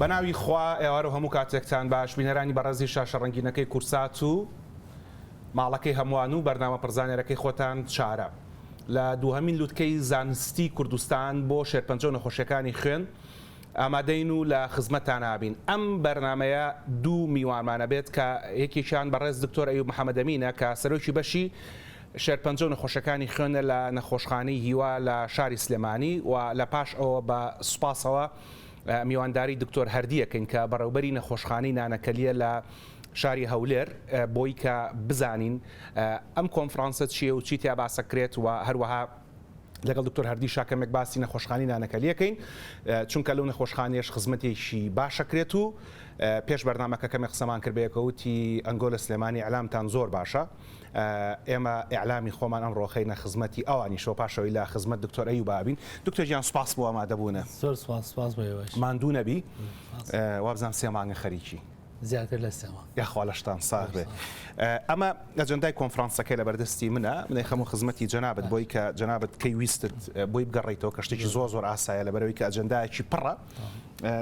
بەناوی خوا ئێوارە و هەموو کاتێکتان باش بینەرانی بەڕێزی شاشە ڕەنگینەکەی کورسات و ماڵەکەی هەمووان و بەرنامە پڕزانێرەکەی خۆتان چارە لە دووهەمین لوتکەی زانستی کوردستان بۆ شێرپەنجە و نەخۆشیەکانی خوێن ئامادەین و لە خزمەتتان ئابین. ئەم بەرنامەیە دوو میوانمان ئەبێت کە یەکێکیان بەڕێز دکتۆر ئەیوب محەمەدەمینە کە سەرۆکی بەشی شێرپەنجە و نەخۆشیەکانی خوێنە لە نەخۆشخانەی هیوا لە شاری سلێمانی و لە پاش ئەوە بە سوپاسەوە میوانداری دکتۆر هەردی ئەکەین کە بەڕێوبەری نەخۆشخانەی نانەکەلیە لە شاری هەولێر بۆی کە بزانین ئەم کۆنفرانسە چییە و چی تیا باسەکرێت و هەروەها لەگەڵ دکتۆر هەردیشا کەمێک باسی نەخۆشخانەی نانەکەلیەکەین چونکە لەو نەخۆشخانەیەش خزمەتێکی باشەکرێت و پێش بەرنامەکە کەمێک قسەمان کرد بەیەکەوە وتی ئەنگۆ لە سلێمانی ئیعلامتان زۆر باشە ئێمە ئیعلامی خۆمان ئەمڕۆ خەینە خزمەتی ئەوانیشەوە پاشەوەی لە خزمەت دکتۆر ئەیوب ئابین دکتۆر گیان سوپاس بۆ ئامادەبوونە زۆر سوپاس سوپاس بۆ ئێوەش ماندوو نەبی وابزانم سێ مانگە خەریکی زیاتر لە سێ مانگ. یاخوا لەشتان ساغ بێ. ئەمە ئەجەندای کۆنفرانسەکەی لەبەردەستی منە، من ئەیخەمە خزمەتی جەنابت بۆی کە جەنابت کەی ویستت بۆی بگەڕێیتەوە کە شتێکی زۆر زۆر ئاسایە لەبەرئەوەی کە ئەجەندایەکی پڕە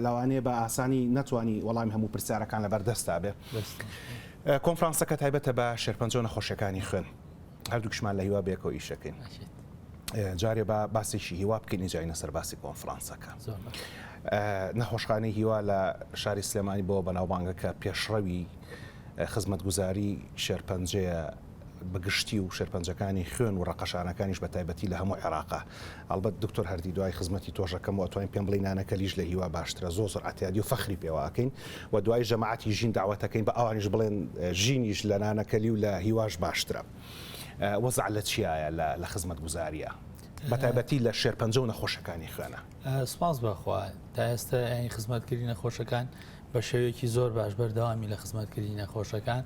لەوانەیە بە ئاسانی نەتوانی وەڵامی هەموو پرسیارەکان لەبەردەستا بێ. کۆنفرانسەکە تایبەتە بە شێرپەنجە و نەخۆشیەکانی خوێن. هەردووکیشمان لە هیوا بەیەکەوە ئیشەکەین. جارێ با باسێکی هیوا بکەین ئینجا ئینە سەر باسی کۆنفرانسەکە. نەخۆشخانەی هیوا لە شاری سلێمانی بەوە بەناوبانگە کە پێشڕەوی خزمەتگوزاری شێرپەنجەیە بە گشتی و شێرپەنجەکانی خوێن و ڕەقەشانەکانیش بە تایبەتی لە هەموو عێراقا. ئەڵبەت دکتۆر هەردی دوای خزمەتی تۆش ئەکەم و ئەتوانین پێم بڵێی نانەکەلیش لە هیوا باشترە زۆر زۆر عەتیادی و فەخری پێوە ئەکەین و دوای جەماعەتی ژین دەعوەت ئەکەین بە ئەوانیش بڵێن ژینیش لە نانەکەلی و لە هیواش باشترە. وەزع لە چیایە لە خزمەتگوزاریە بە تایبەتی لە شێرپەنجە و نەخۆشەکانی خوێنە؟ سپاس بەخوا تا ئێستا یانی خزمەتکردنی نەخۆشەکان بە شێوەیەکی زۆر باش بەردەوامی لە خزمەتکردنی نەخۆشەکان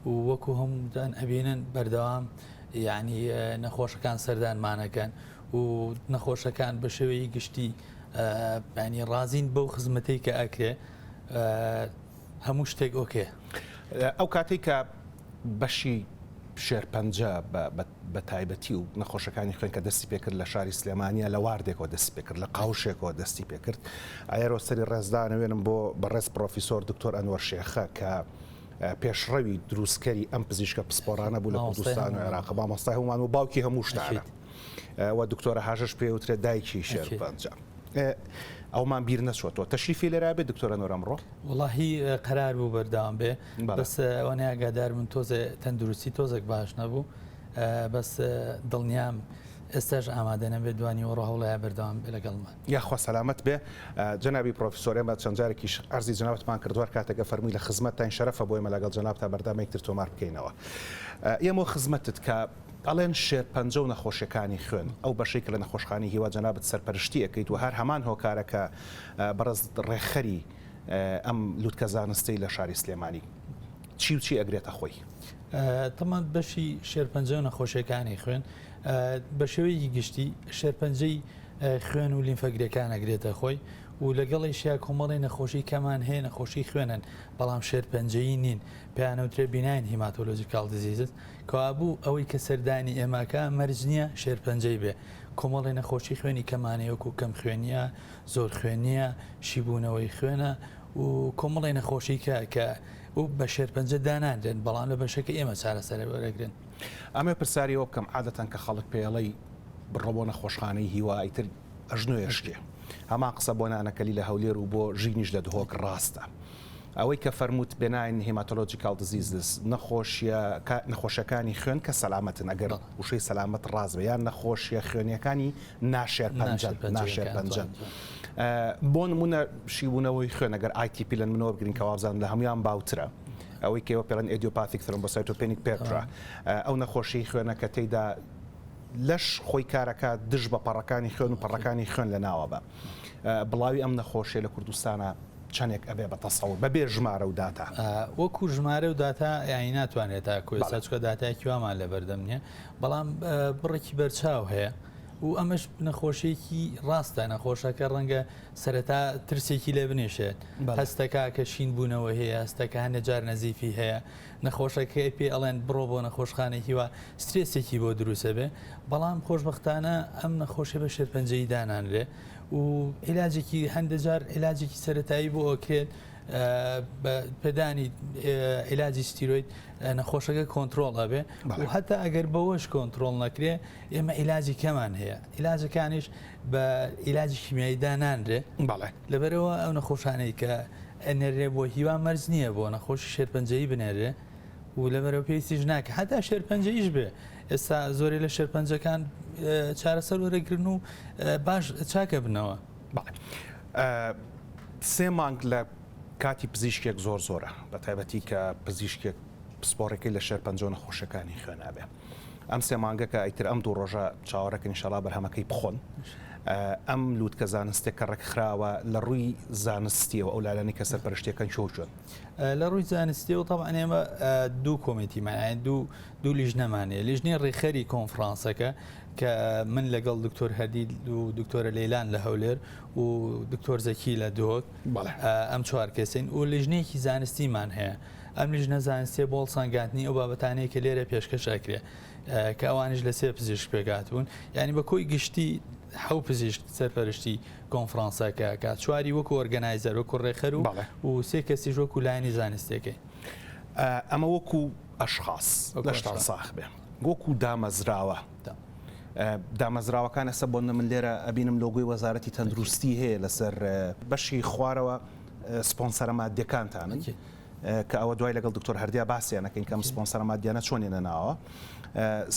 و وەکو هەمووتان ئەبینن بەردەوام یعنی نەخۆشەکان سەردانمانەکەن و نەخۆشەکان بە شێوەی گشتی ینی ڕازین بەو خزمەتەی کە ئەکرێ هەموو شتێک okay. ئەو کاتەی کە بەشی شێرپەنجە بە تایبەتی و نەخۆشەکانی خوێن کە دەستی پێکرد لە شاری سلێمانیا لە ward ێکەوە دەستی پێکرد لە قاوشێکەوە دەستی پێکرد ئەیەرۆ سەری ڕێزدانەوێنم بۆ بەڕێز پرۆفیسۆر دکتۆر ئەنوەر شێخە کە پێشڕەوی دروستکەری ئەم پزیشکە پسپۆڕانە بوو لە کوردستان و عێراق مامۆستای هەموومان و باوکی هەموو شتانە و دکتۆرە هاژەش پێوترێت دایکی شێرپەنجە. ئەومان بیر نەچوەتەوە تەشریفی لێرا بێت دکتۆرە نۆر ئەمڕۆ؟ وەڵاهی قەرار بوو بەردەوام بێ بەس ئەوەنەی ئاگادار بوون تۆزێ تەندروستی تۆزێک باش نەبوو بەس دڵنیام ئێستاش ئامادە نەبێت دوانی وەڕۆ هەوڵەیە بەردەوام بێ لەگەڵمان. یاخوا سەلامەت بێ جەنابی پرۆفیسۆر ئێمە چەند جارێکیش عەرزی جەنابتمان کردوە هەر کاتێک ئەفەرمووی لە خزمەتتاین شەرەفە بۆ ئێمە لەگەڵ جەنابتا بەردامەیەکتر تۆمار بکەینەوە ئێمەو خزمەتت کە ئەڵێن شێرپەنجە و نەخۆشیەکانی خوێن، ئەو بەشەی کە لە نەخۆشخانەی هیوا جەنابت سەرپەرشتی ئەکەیت و هەر هەمان هۆکارە کە بەڕێزت ڕێکخەری ئەم لوتکە زانستەی لە شاری سلێمانی چی و چی ئەگرێتە خۆی؟ تەمان بەشی شێرپەنجە و نەخۆشیەکانی خوێن بە شێوەیەکی گشتی شێرپەنجەی خوێن و لیمفەگرێکان ئەگرێتە خۆی و لەگەڵیشیا کۆمەڵی نەخۆشی کەمان هەیە نەخۆشی خوێنن بەڵام شێرپەنجەیی نین پێیانەوترێ benign hematological diseases کەوابوو ئەوەی کە سەردانی ئێمە ئەکا مەرج نییە شێرپەنجەی بێ، کۆمەڵێ نەخۆشی خوێنی کەمانەیە وەکوو کەمخوێنییە، زۆرخوێنییە، شیبوونەوەی خوێنە و کۆمەڵێ نەخۆشی کە کە و بە شێرپەنجە دانانرێن بەڵام لە بەشەکەی ئێمە چارەسەر وەرەگرن. ئەمەوێ پرسیاری ئەوە بکەم عادەتەن کە خەڵک پێیەڵێی بڕۆ بۆ نەخۆشخانەی هیوا ئیتر ئەژنۆی ئەشکێ. هەمان قسە بۆ نانەکەلی لە هەولێر و بۆ ژینیش لە دهۆک ڕاستە. ئەوەی کە فەرمووت benign hematological diseases نەخۆشیە نەخۆشیەکانی خوێن کە سەلامەتن ئەگەر وشەی سەلامەت ڕاست بێ یان نەخۆشیە خوێنیەکانی ناشێرپەنجەن ناشێرپەنجەن بۆ نمونە شیبوونەوەی خوێن ئەگەر ITP لە منەوە بگرین کە وابزانم لە هەمویان باوترە ئەوەی کە ئێوە پێڵێن idiopathic thrombocytopenic purpura ئەو نەخۆشی خوێنە کە تێیدا لەش خۆی کارەکە دژ بە پەڕەکانی خوێن و پەڕەکانی خوێن لە ناوە بە بڵاوی ئەم نەخۆشیە لە کوردستانە چەنێک ئەبێ بە تەسەور بەبێ ژمارە و داتا؟ وەکو ژمارە و داتا یانی ناتوانرێت تاکو ئێستا چونکە داتایەکی وامان لەبەردەم نییە بەڵام بڕێکی بەرچاو هەیە. و ئەمەش نەخۆشیەکی ڕاستە نەخۆشەکە ڕەنگە سەرەتا ترسێکی لێ بنیشێت هەستەکا کە شین بوونەوە هەیە هەستەکە هەندێک جار نەزیفی هەیە نەخۆشەکەی پێ ئەڵێن بڕۆ بۆ نەخۆشخانەی هیوا سترێسێکی بۆ دروستە بێ بەڵام خۆشبەختانە ئەم نەخۆشی بە شێرپەنجەیی دانانرێ و عیلاجێکی هەندێک جار عیلاجێکی سەتایی بۆ ئەکرێت بە پێدانی عیلاجی ستیرۆید نەخۆشەکە کۆنترۆڵ ئەبێ و هەتا ئەگەر بەوەش کۆنترۆڵ نەکرێ ئێمە عیلاجی کەمان هەیە عیلاجەکانیش بە عیلاجی شیمیایی دانانرێ بەڵێ لەبەرەوە ئەو نەخۆشانەی کە ئەنێرێ بۆ هیوا مەرج نییە بۆ نەخۆشی شێرپەنجەیی بنێرێ و لەبەرەوە پێویستیش ناکە هەتا شێرپەنجەیش بێ ئێستا زۆری لە شێرپەنجەکان چارەسەر وەرەگرن و باش چاکە بنەوە. بەڵێ سێ مانگ لە کاتی پزیشکێک زۆر زۆرە بە تایبەتی کە پزیشکێک پسپۆڕەکەی لە شێرپەنجە و نەخۆشیەکانی خوێنا بێ ئەم سێ مانگە کە ئیتر ئەم دوو ڕۆژە چاوەڕێکن ئینشەڵا بەرهەمەکەی بخۆن ئەم لووتکە زانستێک کە ڕێکخراوە لە ڕووی زانستیەوە ئەو لایەنەی کە سەرپەرشتیەکەن چۆ چۆن؟ لە ڕووی زانستیەوە تەبعەن ئێمە دوو کۆمیتیمان یانی دوو دوو لیژنەمان هەیە لیژنەی ڕێکخەری کۆنفرانسەکە کە من لەگەڵ دکتۆر هەدی و دکتۆرە لەیلان لە هەولێر و دکتۆر زەکی لە دهۆک ئەم چوار کەسین و لیژنەیەکی زانستیمان هەیە ئەم لیژنە زانستیە بۆ هەڵسەنگاندنی ئەو بابەتانەیە کە لێرە پێشکەش ئەکرێ کە ئەوانیش لە سێ پزیشک پێکهاتبوون یانی بە کۆی گشتی حەو پزیشک سەرپەرشتی کۆنفرانسەکە ئەکات چواری وەکو organizer وەکو ڕێکخەر و و سێ کەسیش وەکو لایەنی زانستیەکەی. ئەمە وەکو ئەشخاص لەشتان ساخ بێ وەکو دامەزراوە دامەزراوەکان ئەسە بۆ من لێرە ئەبینم لۆگۆی وەزارەتی تەندروستی هەیە لەسەر بەشی خوارەوە سپۆنسەرە مادیەکانتانن کە ئەوە دوای لەگەڵ دکتۆر هەردیا باسیان ئەکەین کە ئەم سپۆنسەرە مادیانە چۆن یەنە ناوە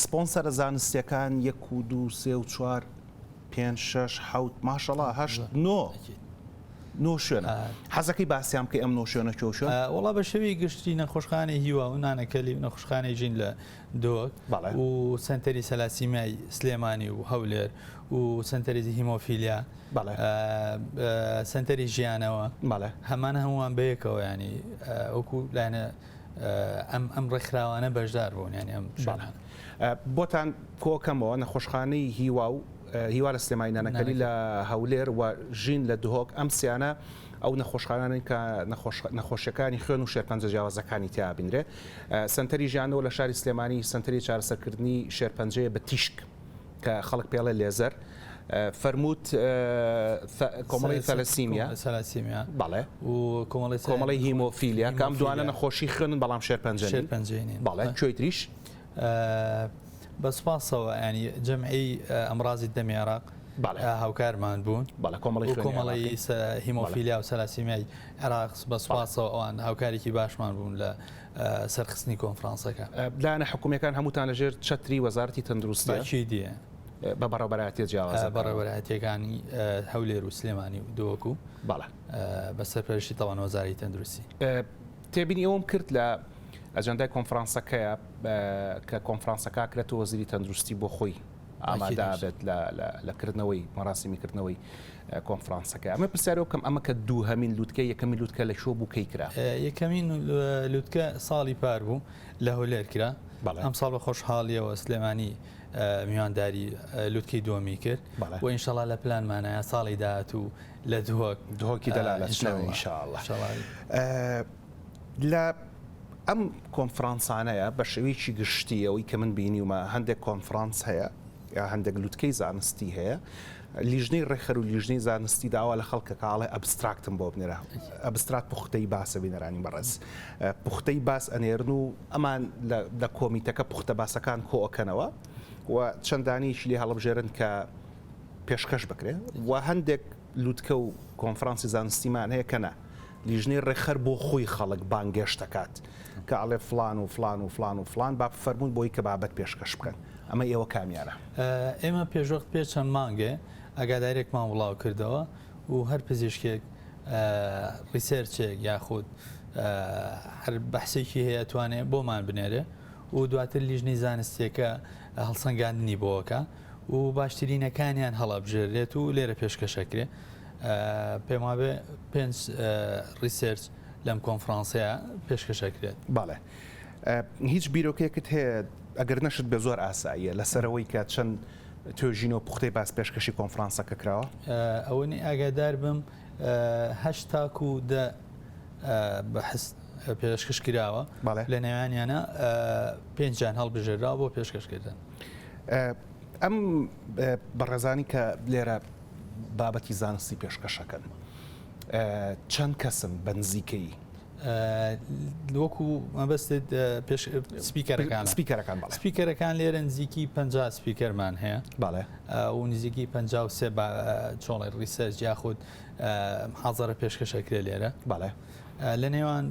سپۆنسەرە زانستیەکان یەک و دوو سێ و چوار پێنج شەش حەوت ماشەڵا هەشت نۆ نۆ شوێنە حەزەکەی باسیان بکەی ئەم نۆ شوێنە کوێ و شوێن؟ وەڵا بە شێوەی گشتی نەخۆشخانەی هیوا و نانەکەلی و نەخۆشخانەی ژین لە دهۆک و سەنتەری سەلاسیمیای سلێمانی و هەولێر و سەنتەری هیمۆفیلیا سەنتەری ژیانەوە هەمان هەمووان بەیەکەوە ینی وەکو لایەنە ئەم ئەم ڕێکخراوانە بەشدار بوون ینی ئەم شوێنانە. بۆتان کۆکەمەوە نەخۆشخانەی هیوا و هیوا لە سلێمانی نانەکەلی لە هەولێر و ژین لە دهۆک ئەم سیانە ئەو نەخۆشخانانەن کە نەخۆشیەکانی خوێن و شێرپەنجە جیاوازەکانی تیا بینرێ سەنتەری ژیانەوە لە شاری سلێمانی سەنتەری چارەسەرکردنی شێرپەنجەیە بە تیشک کە خەڵک پێڵێ لێزەر فەرمووت کۆمەڵی ثەلەسیمیا ثەلەسیمیا بەڵێ و کۆمەڵی کۆمەڵی هیمۆفیلیا کە ئەم دوانە نەخۆشی خوێنن بەڵام شێرپەنجە شێرپەنجەی نین بەڵێ کوێی تریش بە سوپاسەوە ینی جەمعی ئەمڕازی دەمی عێراق هاوکارمان بوون بەڵێ کۆمەڵی کۆمەڵی هیمۆفیلیا و سەلاسیمیای عێراق بە سوپاسەوە ئەوان هاوکارێکی باشمان بوون لە سەرخستنی کۆنفرانسەکە. لایەنە حکومییەکان هەمووتان لەژێر چەتری وەزارەتی تەندروستییە؟ بەئەکید یە. بە بەڕێوەبەرایەتییە جیاوازەکان؟ بەڕێوەبەرایەتییەکانی هەولێر و سلێمانی و دهۆک و بەڵێ. بە سەرپەرشتی تەبعەن وەزارەتی تەندروستی. تێبینی ئەوەم کرد لە ئەجەندای کۆنفرانسەکەیە کە کۆنفرانسەکە ئەکرێت و وەزیری تەندروستی بۆ خۆی ئامادە بێت لە کردنەوەی مەراسیمی کردنەوەی کۆنفرانسەکە ئەمە پرسیارەوە بکەم ئەمە کە دووهەمین لوتکە یەکەمین لوتکە لە کوێ بوو کەی کرا؟ یەکەمین لوتکە ساڵی پار بوو لە هەولێر کرا ئەم ساڵ بە خۆشحاڵیەوە سلێمانی میوانداری لوتکەی دووەمی کرد و ئینشەڵا لە پلانمانایە ساڵی داهاتوو لە دهۆک دهۆکی دەلالە ئینشاءاللە لە ئەم کۆنفرانسانەیە بە شێوەیەکی گشتی ئەوەی کە من بینیومە هەندێک کۆنفرانس هەیە یا هەندێک لوتکەی زانستی هەیە لیژنەی ڕێکخەر و لیژنەی زانستی داوا لە خەڵکە کە ئاڵێ abstract م بۆ بنێرە abstract پوختەی باسە بینەرانی بەڕێز پوختەی باس ئەنێرن و ئەمان لە کۆمیتەکە پوختە باسەکان کۆئەکەنەوە و چەندانیش لێ هەڵبژێرن کە پێشکەش بکرێ و هەندێک لوتکە و کۆنفرانسی زانستیمان هەیە کە نا لیژنەی ڕێکخەر بۆ خۆی خەڵک بانگێشت دەکات کە ئەڵێ فڵان و فڵان و فڵان و فڵان با بفەرموون بۆی کە بابەت پێشکەش بکەن ئەمە ئێوە کامیانە؟ ئێمە پێشوەخت پێش چەند مانگێ ئاگاداریەکمان بڵاو کردەوە و هەر پزیشکێک research ێک یاخود هەر بەحسێکی هەیە توانێ بۆمان بنێرێ و دواتر لیژنەی زانستیەکە هەڵسەنگاندنی بۆ ئەکا و باشترینەکانیان هەڵئەبژێرێت و لێرە پێشکەش ئەکرێ. پێم وابێ پێنج research لەم کۆنفرانسەیە پێشکەش ئەکرێت. بەڵێ. هیچ بیرۆکەیەکت هەیە ئەگەر نەشت بێ زۆر ئاساییە لەسەر ئەوەی کە چەند. توێژینەوە پوختەی باس پێشکەشی کۆنفرانسەکە کراوە؟ ئەوەنەی ئاگادار بم هەشت تاکو دە بەحس پێشکەش کراوە لە نێوانیانە پێنجیان هەڵبژێراوە بۆ پێشکەشکردن. ئەم بەڕێزانی کە لێرە بابەتی زانستی پێشکەشەکەن چەند کەسن بە نزیکەیی؟ وەکو مەبەستت پێش speaker ەکان speaker ەکان بەڵێ. speaker ەکان لێرە نزیکی 50 speaker مان هەیە بەڵێ و نزیکی 53 با چۆڵی research یاخود محازەرە پێشکەشەکرێ لێرە بەڵێ لە نێوان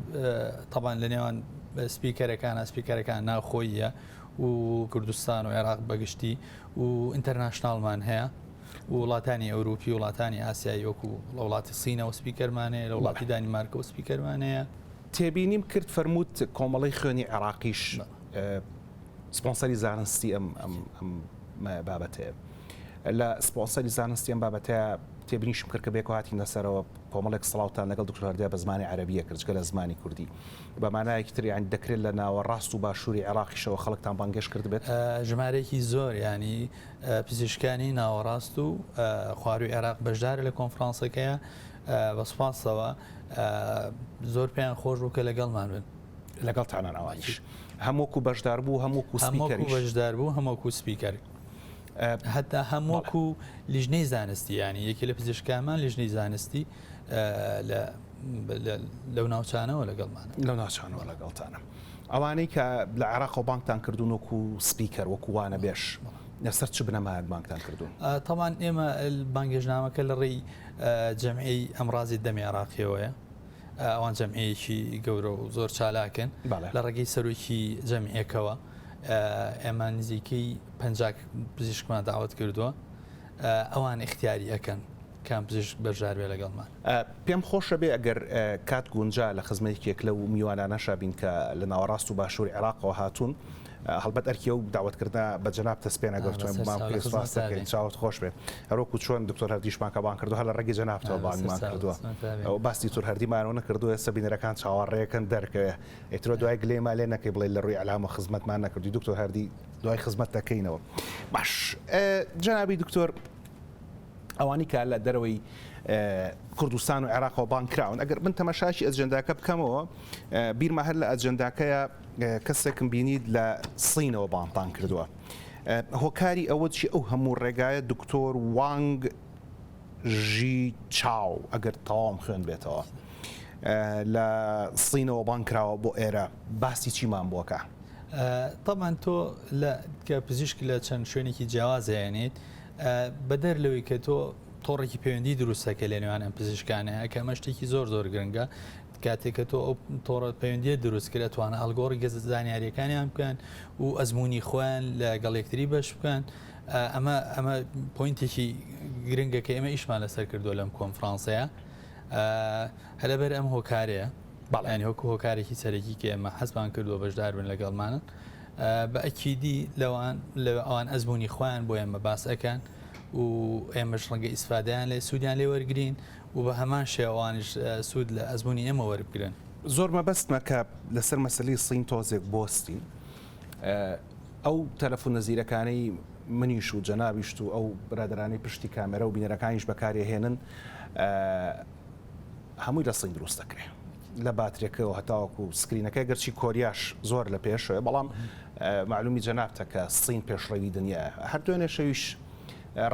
تەبان لە نێوان speaker ەکانە speaker ەکان ناوخۆییە و کوردستان و عێراق بەگشتی و international مان هەیە وڵاتانی ئەوروپی وڵاتانی ئاسیایی وەکو لە وڵاتی سینەوە speaker مان هەیە لە وڵاتی دانیمارکەوە speaker مان هەیە. تێبینیم کرد فەرمووت کۆمەڵەی خوێنی عێراقیش سپۆنسەری زانستی ئەم ئەم بابەتەیە. لە سپۆنسەری زانستی ئەم بابەتەیە تێبینیشم کرد کە بێکەوە هاتینە سەرەوە کۆمەڵێک سڵاوتان لەگەڵ دکتۆر هەردیا بە زمانی عەرەبیە کرد جگە لە زمانی کوردی. بە مانایەکی تر یانی دەکرێت لە ناوەڕاست و باشووری عێراقیشەوە خەڵکتان بانگهێشت کردبێت؟ ژمارەیەکی زۆر یانی پزیشکانی ناوەڕاست و خوارووی عێراق بەشدارە لە کۆنفرانسەکەیە بە سوپاسەوە زۆر پێیان خۆش بوو کە لەگەڵمان بن. لەگەڵتانان ئەوانیش هەم وەکو بەشداربوو هەم وەکو speaker یش؟ هەم وەکو بەشداربوو هەم وەکو speaker هەتا هەم وەکو لیژنەی زانستی یانی یەکێ لە پزیشکانمان لیژنەی زانستی لە لەو ناوچانەوە لەگەڵمانە. لەو ناوچانەوە لەگەڵتانە. ئەوانەی کە لە عێراقەوە بانگتان کردوون وەکو speaker وەکو وانەبێژ لەسەر چ بنەمایەک بانگتان کردوون؟ تەبعەن ئێمە بانگهێشتنامەکە لە ڕێی جەمعیەی ئەمڕازی دەمی عێراقیەوەیە. ئەوان جەمعیەیەکی گەورە و زۆر چالاکن. لە ڕێگەی سەرۆکی جەمعیەکەوە ئێمە نزیکەی 50 پزیشکمان داوت کردووە. ئەوان ئیختیاری ئەکەن کام پزیشک بەشدار بێ لەگەڵمان. پێم خۆشە بێ ئەگەر کات گونجا لە خزمەت یەکێک لەو میوانانەشا بین کە لە ناوەڕاست و باشووری عێراقەوە هاتوون، هەڵبەت ئەرکی ئەو داوەتکردنە بە جەنابتە سپێن ئەگەر تۆ بمان بکەی سوپاست دەکەین. چاوت خۆش بێ. هەروەکو چۆن دکتۆر هەردیشمان کە بانگ کردووە هەر لە ڕێگەی جەنابتەوە بانگمان کردووە. باسی دکتۆر هەردیمانەوە نەکردووە ئێستا بینەرەکان چاوەڕێکەن دەرکەوێ. ئیترۆ دوای گلەیمان لێ نەکەی بڵێی لە ڕووی ئیعلامەوە خزمەتمان نەکردووی دکتۆر هەردی دوای خزمەت دەکەینەوە. باش جەنابی دکتۆر ئەوانی کە لە دەرەوەی کوردستان و عێراقەوە بانگ کراون ئەگەر من تەماشاشی ئەجنداکە بکەمەوە بیرمە هەر لە ئەجنداکەیە کەسێکم بینیت لە سینەوە بانتان کردووە هۆکاری ئەوە چی ئەو هەموو ڕێگایە دکتۆر وانگ ژی چاو ئەگەر تەواوم خوێن بێتەوە لە سینەوە بانگ کراوە بۆ ئێرە باسی چیمان بۆکە؟ تەبعەن تۆ لە کە پزیشک لە چەند شوێنێکی جیاواز هەیەنیت بەدەر لەوەی کە تۆ تۆڕێکی پەیوەندی دروست دەکەی لە نێوان ئەم پزیشکانەیە کە ئەمە شتێکی زۆر زۆر گرنگە کاتێک کە تۆ ئەو تۆڕە پەیوەندیە دروست کرد ئەتوانە ئەلگۆڕی گەز زانیاریەکانیان بکەن و ئەزمموی خۆیان لەگەڵ یەکتری بەش بکەن ئەمە ئەمە point ێکی گرنگە کە ئێمە ئیشمان لەسەر کردووە لەم کۆنفرانسەیە هەلەبەر ئەم هۆکارەیە بەڵێ یانی وەکو هۆکارێکی سەرەکی کە ئێمە حەزمان کردووە بەشدار بن لەگەڵمانن بە ئەکیدی لەوان لە ئەوان ئەزمموی خۆیان بۆ ئێمە باس ئەکەن و ئێمەش ڕەنگە ئیسفادەیان لێ سوودیان لێ وەرگین و بە هەمان شێوانیش سوود لە ئەزمموی ئێمە وەربگرن. زۆر مەبەستمە کە لەسەر مەسەلەی سین تۆزێک بوەستین. ئەو تەلەفونە زیرەکانەی منیش و جەنابیشت و ئەو برادەرانەی پشتی کامێرا و بینەرەکانیش بەکارێهێنن هەمووی لە سین دروست دەکرێ لە باترێکەوە هەتاوەکو screen ەکەی گەرچی کۆریاش زۆر لە پێشەوە بەڵام معلومی جەنابتە کە سین پێشڕەوی دنیاە هەر دوێنێ شەویش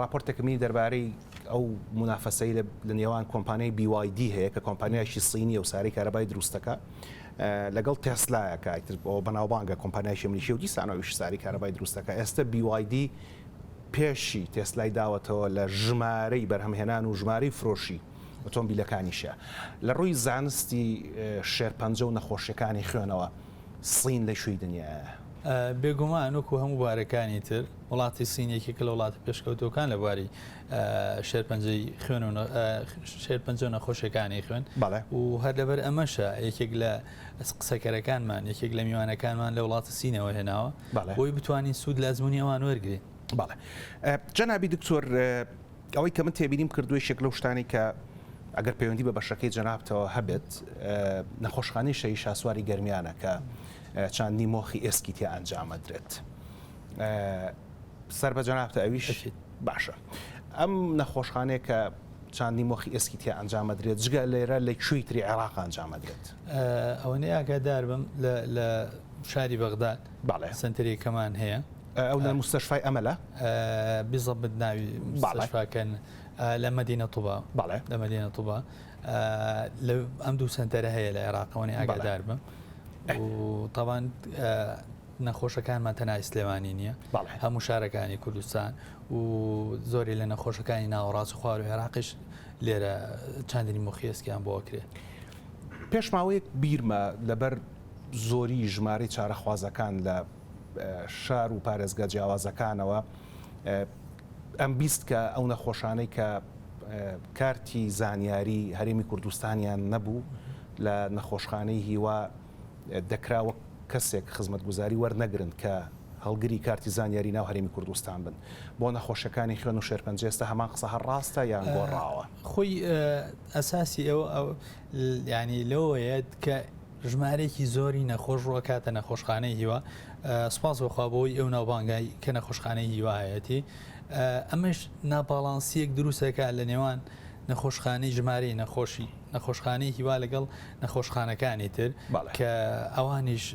راپۆرتێکم بینی دەربارەی ئەو منافەسەی لە نێوان کۆمپانیای BYD هەیە کە کۆمپانیایکی سینیە و ساری کارەبای دروستەکە لەگەڵ تێسلایە کە ئیتر ئەوە بەناوبانگە کۆمپانیایکی ئەمریکی و دیسانەوەیش ساری کارەبای دروستەکە ئێستا BYD پێشی تێسلای داوەتەوە لە ژمارەی بەرهەمهێنان و ژمارەی فرۆشی ئۆتۆمبیلەکانیشە. لە ڕووی زانستی شێرپەنجە و نەخۆشیەکانی خوێنەوە سین لە کوێی دنیایە؟ بێگومان وەکو هەموو بوارەکانی تر وڵاتی سین یەکێکە لە وڵاتە پێشکەوتووەکان لە بواری شێرپەنجەی خوێن و شێرپەنجە و نەخۆشیەکانی خوێن و هەر لەبەر ئەمەشە یەکێک لە قسەکەرەکانمان یەکێک لە میوانەکانمان لە وڵاتی سینەوە هێناوە بۆی بتوانین سوود لە ئەزموونی ئەوان وەرگین. بەڵێ جەنابی دکتۆر ئەوەی کە من تێبینیم کردووە یەکێک لەو شتانەی کە ئەگەر پەیوەندی بە بەشەکەی جەنابتەوە هەبێت نەخۆشخانەی شەهید شاسواری گەرمیانە کە چاندنی مۆخی ئێسکی تیا ئەنجامەدرێت. سەر بە جەنابتە ئەویش؟ باشە ئەم نەخۆشخانەیە کە چاندنی مۆخی ئێسکی تیا ئەنجام ئەدرێت جگە لێرە لە کوێی تری عێراق ئەنجام ئەدرێت؟ ئەوەندەی ئاگادار بم لە شاری بەغداد بەڵێ سەنتەرێکەمان هەیە. ئەو لە مستەشفای ئەمەلە؟ بزەبت ناوی مستەشفاکەن لە مەدینە طوبا. بەڵێ لە مەدینە طوبا لە ئەم دوو سەنتەرە هەیە لە عێراق ئەوەنەی ئاگادار بم و تاوان نەخۆشەکانمان تەنها سلێمانی نییە هەموو شارەکانی کوردستان و زۆری لە نەخۆشەکانی ناوەڕاست و خوار و عێراقیش لێرە چاندنی مۆخی ئێسکیان بۆ ئەکرێ. پێش ماوەیەک بیرمە لەبەر زۆری ژمارەی چارەخوازەکان لە شار و پارێزگا جیاوازەکانەوە ئەمبیست کە ئەو نەخۆشانەی کە کارتی زانیاری هەرێمی کوردستانیان نەبوو لە نەخۆشخانەی هیوا دەکرا وەک کەسێک خزمەتگوزاری وەرنەگرن کە هەڵگری کارتی زانیاری ناو هەرێمی کوردستان بن بۆ نەخۆشیەکانی خوێن و شێرپەنجە ئێستا هەمان قسە هەر ڕاستە یان گۆڕاوە؟ خۆی ئەساسی ئەوە یانی لەوەیە کە ژمارەیەکی زۆری نەخۆش ڕووەکاتە نەخۆشخانەی هیوا سوپاس بۆخوا بۆی ئەو ناوبانگای کە نەخۆشخانەی هیوا هەیەتی ئەمەش ناباڵانسیەک دروستەکە لە نێوان نەخۆشخانەی ژمارەی نەخۆشی نەخۆشخانەی هیوا لەگەڵ نەخۆشخانەکانی تر کە ئەوانیش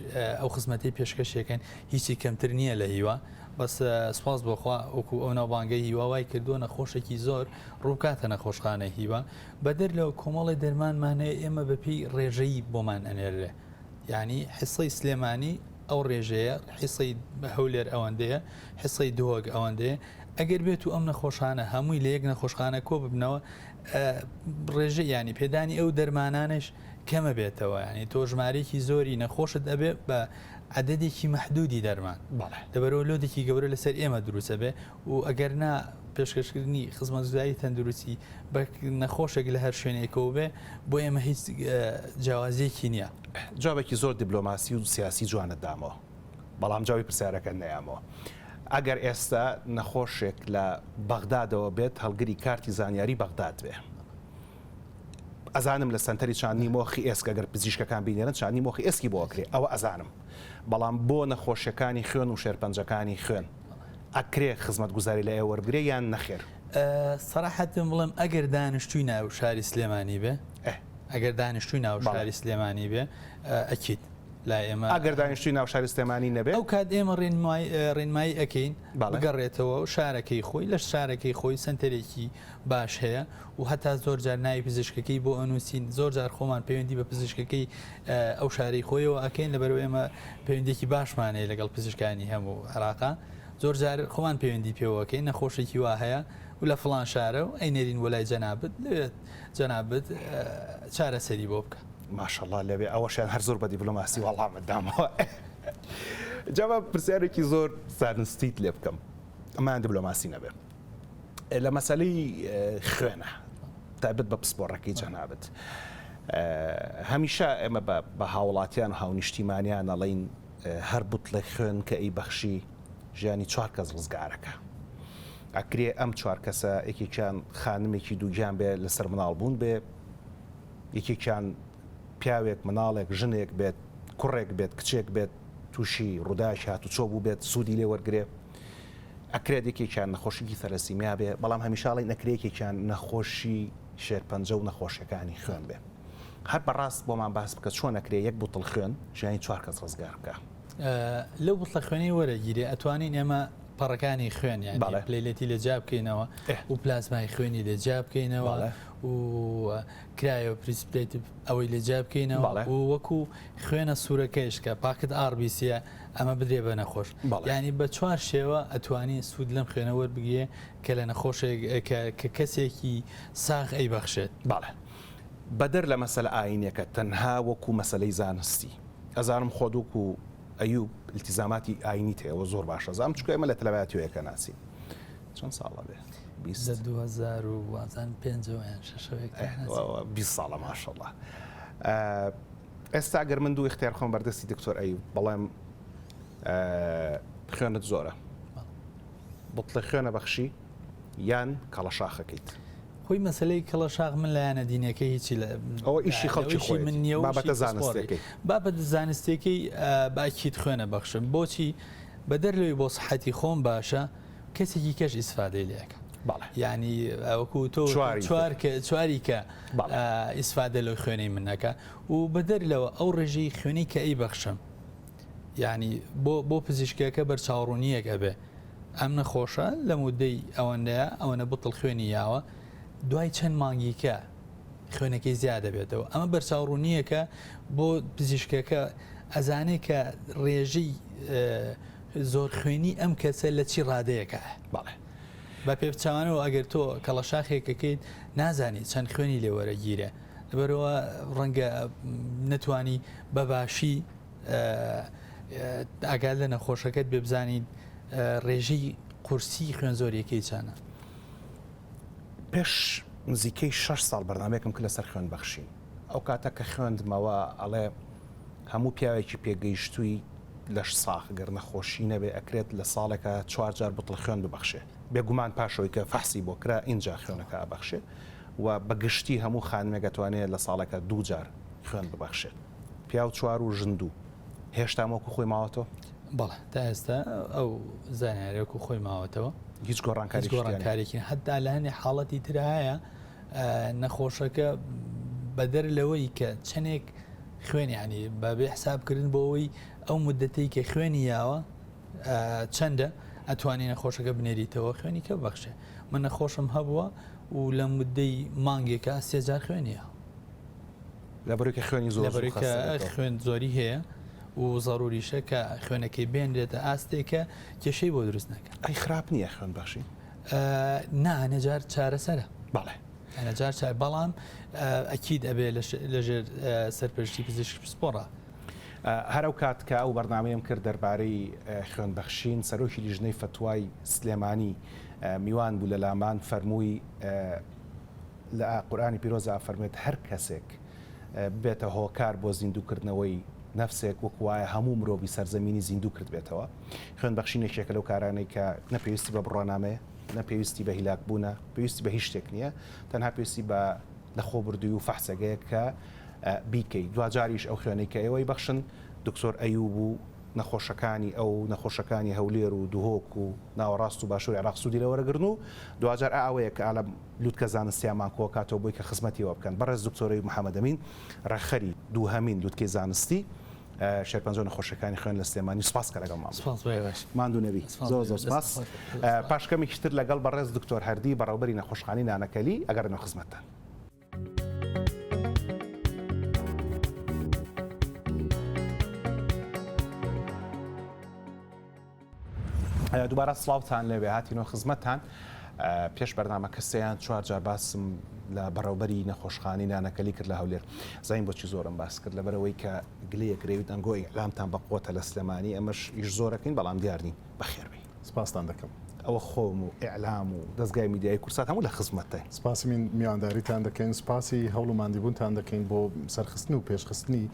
ئەو خزمەتەی پێشکەشیەکەن هیچی کەمتر نییە لە هیوا بەس سپاس بۆخوا وەکو ئەو ناوبانگەی هیوا وای کردووە نەخۆشێکی زۆر ڕووبکاتە نەخۆشخانەی هیوا بەدەر لەوە کۆمەڵی دەرمانمان هەیە ئێمە بەپێی ڕێژەیی بۆمان ئەنێررێ یعنی حسەی سلێمانی ئەو ڕێژەیە حسەی هەولێر ئەوەندەیە حسەی دهۆک ئەوەندەیە ئەگەر بێت و ئەم نەخۆشانە هەمووی لە یەک نەخۆشخانە کۆ ببنەوە ڕێژە ینی پێدانی ئەو دەرمانانش کەمە بێتەوە ینی تۆ ژمارێکی زۆری نەخۆشت ئەبێ بە عددێکی مەحدودی دەرمان لەبەرەوە load ێکی گەورە لەسەر ئێمە دروستە بێ و ئەگەر نا پێشکەشکردنی خزمەتگوزاری تەندروستی بە نەخۆشێک لە هەر شوێنێکەوە بێ بۆ ئێمە هیچ جیاوازیەکی نییە. جوابێکی زۆر دیبلۆماسی و سیاسی جوانت دامەوە. بەڵام جوابی پرسیارەکەت نەیامەوە. ئەگەر ئێستا نەخۆشێک لە بەغدادەوە بێت هەڵگری کارتی زانیاری بەغداد بێ. ئەزانم لە سەنتەری چاندنی مۆخی ئێسک ئەگەر پزیشکەکان بینێرن چاندنی مۆخی ئێسکی بۆ ئەکرێ ئەوە ئەزانم. بەڵام بۆ نەخۆشیەکانی خوێن و شێرپەنجەکانی خوێن ئەکرێ خزمەتگوزاری لە ئێوە وەربگرێ یان نەخێر؟ سەراحەتم بڵێم ئەگەر دانیشتووی ناو شاری سلێمانی بێ ئەگەر دانیشتووی ناو شاری سلێمانی بێ ئەکید لای ئێمە. ئەگەر دانیشتووی ناو شاری سلێمانی نەبێ؟ ئەو کات ئێمە ڕێنمایی ئەکەین بگەڕێتەوە شارەکەی خۆی لە شارەکەی خۆی سەنتەرێکی باش هەیە و هەتا زۆر جار ناوی پزیشکەکەی بۆ ئەنووسین زۆر جار خۆمان پەیوەندی بە پزیشکەکەی ئەو شارەی خۆیەوە ئەکەین لەبەرئەوەی ئێمە پەیوەندیەکی باشمان هەیە لەگەڵ پزیشکانی هەموو عێراقا زۆر جار خۆمان پەیوەندی پێوەکەین نەخۆشێکی وا هەیە و لە فڵان شارە و ئەینێرین بۆ لای جەنابت لەوێ جەنابت چارەسەری بۆ بکە. ماشەڵا لەوێ ئەوەشیان هەر زۆر بە دیبلۆماسی وەڵامت دامەوە. جا با پرسیارێکی زۆر زانستیت لێ بکەم ئەمەیان دیبلۆماسی نەبێ لە مەسەلەی خوێنە تایبەت بە پسپۆڕەکەی جەنابت هەمیشە ئێمە بە هاوڵاتیان و هاونیشتیمانیان ئەڵێین هەر بوتڵێک خوێن کە ئەی بەخشی ژیانی چوار کەس ڕزگارەکە ئەکرێ ئەم چوار کەسە یەکێکیان خانمێکی دووگیان بێ لەسەر مناڵ بوون بێ یەکێکیان پیاوێک، مناڵێک، ژنێک بێت، کوڕێک بێت، کچێک بێت، تووشی ڕووداوێکی هاتوچۆ بووبێت، سوودی لێ وەرگرێ. ئەکرێت یەکێکیان نەخۆشیی ثەلەسیمیا بێ، بەڵام هەمیشە ئەڵێین ئەکرێ یەکێکیان نەخۆشی شێرپەنجە و نەخۆشیەکانی خوێن بێ. هەر بەڕاست بۆمان باس بکە چۆن ئەکرێ یەک بوتڵ خوێن ژیانی چوار کەس ڕزگار بکا؟ لەو بوتڵە خوێنەی وەرەگیرێ ئەتوانین ئێمە پەڕەکانی خوێن یانی platelet ی لێ جیا بکەینەوە و پلازمای خوێنی لێ جیا بکەینەوە و cryoprecipitate ئەوەی لێ جیا بکەینەوە و وەکو خوێنە سوورەکەیش کە packed RBC ە ئەمە بدرێ بە نەخۆش یانی بە چوار شێوە ئەتوانی سوود لەم خوێنە وەربگرێ کە لە نەخۆشێک کە کەسێکی ساغ ئەیبەخشێت. بەڵێ بەدەر لە مەسەلە ئاینیەکە تەنها وەکو مەسەلەی زانستی ئەزانم خۆت وەکو ئەیوب ئیلتیزاماتی ئاینیت هەیە ئەوە زۆر باشە زام چونکە ئێمە لە تەلەبایەتیەوە یەکە ناسین چەند ساڵە بێ 20 لە 2000 و وازانم پێنجەوە یان شەشەوە یەکتر ناسین 20 ساڵە ماشەڵڵا ئێستا گەر من دوو ئیختیار خۆم بەردەستی دکتۆر ئەیوب بەڵێم خوێنت زۆرە بتڵێ خوێنە بەخشی یان کەڵەشاخەکەیت. خۆی مەسەلەی کەڵەشاخ من لایەنە دینیەکەی هیچی لە ئەوە ئیشی خەڵکی ئیشی من خۆیەتی نییە و بابەتە ئیشی پسپۆڕی زانستیەکەی. بابەتە زانستیەکەی بە ئەکید خوێنە بەخشم بۆچی بەدەر لەوەی بۆ سحەتی خۆم باشە. کەسێکی کەش ئیسفادەی لێکە. بەڵێ. یانی وەکو تۆ چواری تر. چوار کە چواری کە بەڵێ. ئیسفادە لەو خوێنەی من ئەکا و بەدەر لەوە ئەو ڕێژەی خوێنەی کە ئەیبەخشم یانی بۆ بۆ پزیشکەکە بەرچاوڕوونییەک ئەبێ ئەم نەخۆشە لە مودەی ئەوەندەیە ئەوەنە بتڵ خوێنی یاوە دوای چەند مانگیکە خوێنەکەی زیاد دەبێتەوە ئەمە بەرچاوڕوونییەکە بۆ پزیشکەکە ئەزانێ کە ڕێژەی زۆر خوێنی ئەم کەسە لە چی ڕادەیەکە. بەڵێ. بە پێپچەوانەوە ئەگەر تۆ کەڵەشاخێک ئەکەیت نازانی چەند خوێنی لێ وەرەگیرێ لەبەرئەوە ڕەنگە نەتوانی بە باشی ئاگات لە نەخۆشەکەت بێ بزانیت ڕێژەی قورسی خوێن زۆریەکەی چەنە. پێش نزیکەی شەش ساڵ بەرنامەیەکم کرد لەسەر خوێن بەخشین ئەو کاتە کە خوێندمەوە ئەڵێ هەموو پیاوێکی پێگەیشتووی لەش ساغ گەر نەخۆشی نەبێ ئەکرێت لە ساڵێکا چوار جار بتڵ خوێن ببەخشێ بێگومان پاش ئەوەی کە فەحسی بۆ کرا ئینجا خوێنەکە ئەبەخشێ و بە گشتی هەموو خانمێک ئەتوانێ لە ساڵێکا دوو جار خوێن ببەخشێت پیاو چوار و ژن دوو هێشتا وەکو خۆی ماوەتەوە؟ بەڵێ تا ئێستا ئەو زانیاریە وەکو خۆی ماوەتەوە. هیچ گۆڕانکاریکی تیا نیە؟ هیچ گۆڕانکاریکی نیە حەتا لە هەنێ حاڵەتی ترا هەیە نەخۆشەکە بەدەر لەوەی کە چەندێک خوێن ینی بەبێ حسابکردن بۆ ئەوەی ئەو مدەتەی کە خوێنی یاوە چەندە ئەتوانی نەخۆشەکە بنێریتەوە خوێنی کە بەخشێ من نەخۆشم هەبووە و لە مدەی مانگێکە سێجار خوێنیە لەبەرەوەی کە خوێنی زۆر لەبەرەوەی کە خوێن زۆری هەیە و زەروریشە کە خوێنەکەی بێنرێتە ئاستێکە کێشەی بۆ دروست نەکە ئەی خراپ نییە خوێن بەخشی نا نەجار چارەسەرە. بەڵێ. نەجار چار بەڵام ئەکید ئەبێ لەژێر سەرپەرشتی پزیشکی پسپۆڕا. هەر ئەو کات کە ئەو بەرنامەیەم کرد دەربارەی خوێن بەخشین سەرۆکی لیژنەی فەتوای سلێمانی میوان بوو لە لامان فەرمووی لە قورئانی پیرۆزا ئەفەرموێت هەر کەسێک ببێتە هۆکار بۆ زیندووکردنەوەی نەفسێک وەکو وایە هەموو مرۆڤی سەرزەمینی زیندوو کردبێتەوە. خوێن بەخشین یەکێکە لەو کارانەی کە نە پێویستی بە بڕوانامەیە، نە پێویستی بە هیلاک بوونە، پێویستی بە هیچ شتێک نییە، تەنها پێویستی بە لەخۆبردووی و فەحسێکەیە کە بیکەی. دواجاریش ئەو خوێنەی کە ئێوەی بەخشن دکتۆر ئەیوب و نەخۆشەکانی ئەو نەخۆشەکانی هەولێر و دهۆک و ناوەڕاست و باشووری عێراق سوودی لێ وەرەگرن و دواجار ئا ئەوەیە کە ئالە لوتکە زانستیامان کۆکاتەوە بۆی کە خزمەتی ئەوە بکەن. بەڕێز دکتۆر ئەیوب محەمەدەمین ڕێکخەری دووهەمین لوتکەی زانستی شێرپەنجە و نەخۆشیەکانی خوێن لە سلێمانی سوپاس کە لەگەڵمان بووی. سوپاس بۆ ئێوەش. ماندوو نەبی. سوپاس زۆر زۆر دەستت سوپاس. خۆش بێت. پاش کەمێکی تر لەگەڵ بەڕێز دکتۆر هەردی بەڕێوەبەری نەخۆشخانەی نانەکەلی ئەگەڕێنەوە خزمەتتان. دووبارە سڵاوتان لێبێ هاتینەوە خزمەتتان پێش بەرنامەکە سێیان چوار جار باسم لە بەڕێوبەری نەخۆشخانەی نانەکەلی کرد لە هەولێر زانین بۆچی زۆرم باس کرد لەبەرەوەی کە گلەیەک رێویت ئەنگۆ ئیعلامتان بە قوتە لە سلێمانی ئەمەش ئیش زۆرەکەین بەڵام دیار نین بەخێربێی. سپاستان دەکەم. ئەوە خۆم و ئیعلام و دەزگای میدیایی کوردسات هەموو لە خزمەتتاین. سپاسی میوانداریتان دەکەین، سپاسی هەوڵ و ماندیبوونتان دەکەین بۆ سەرخستن و پێشخستنی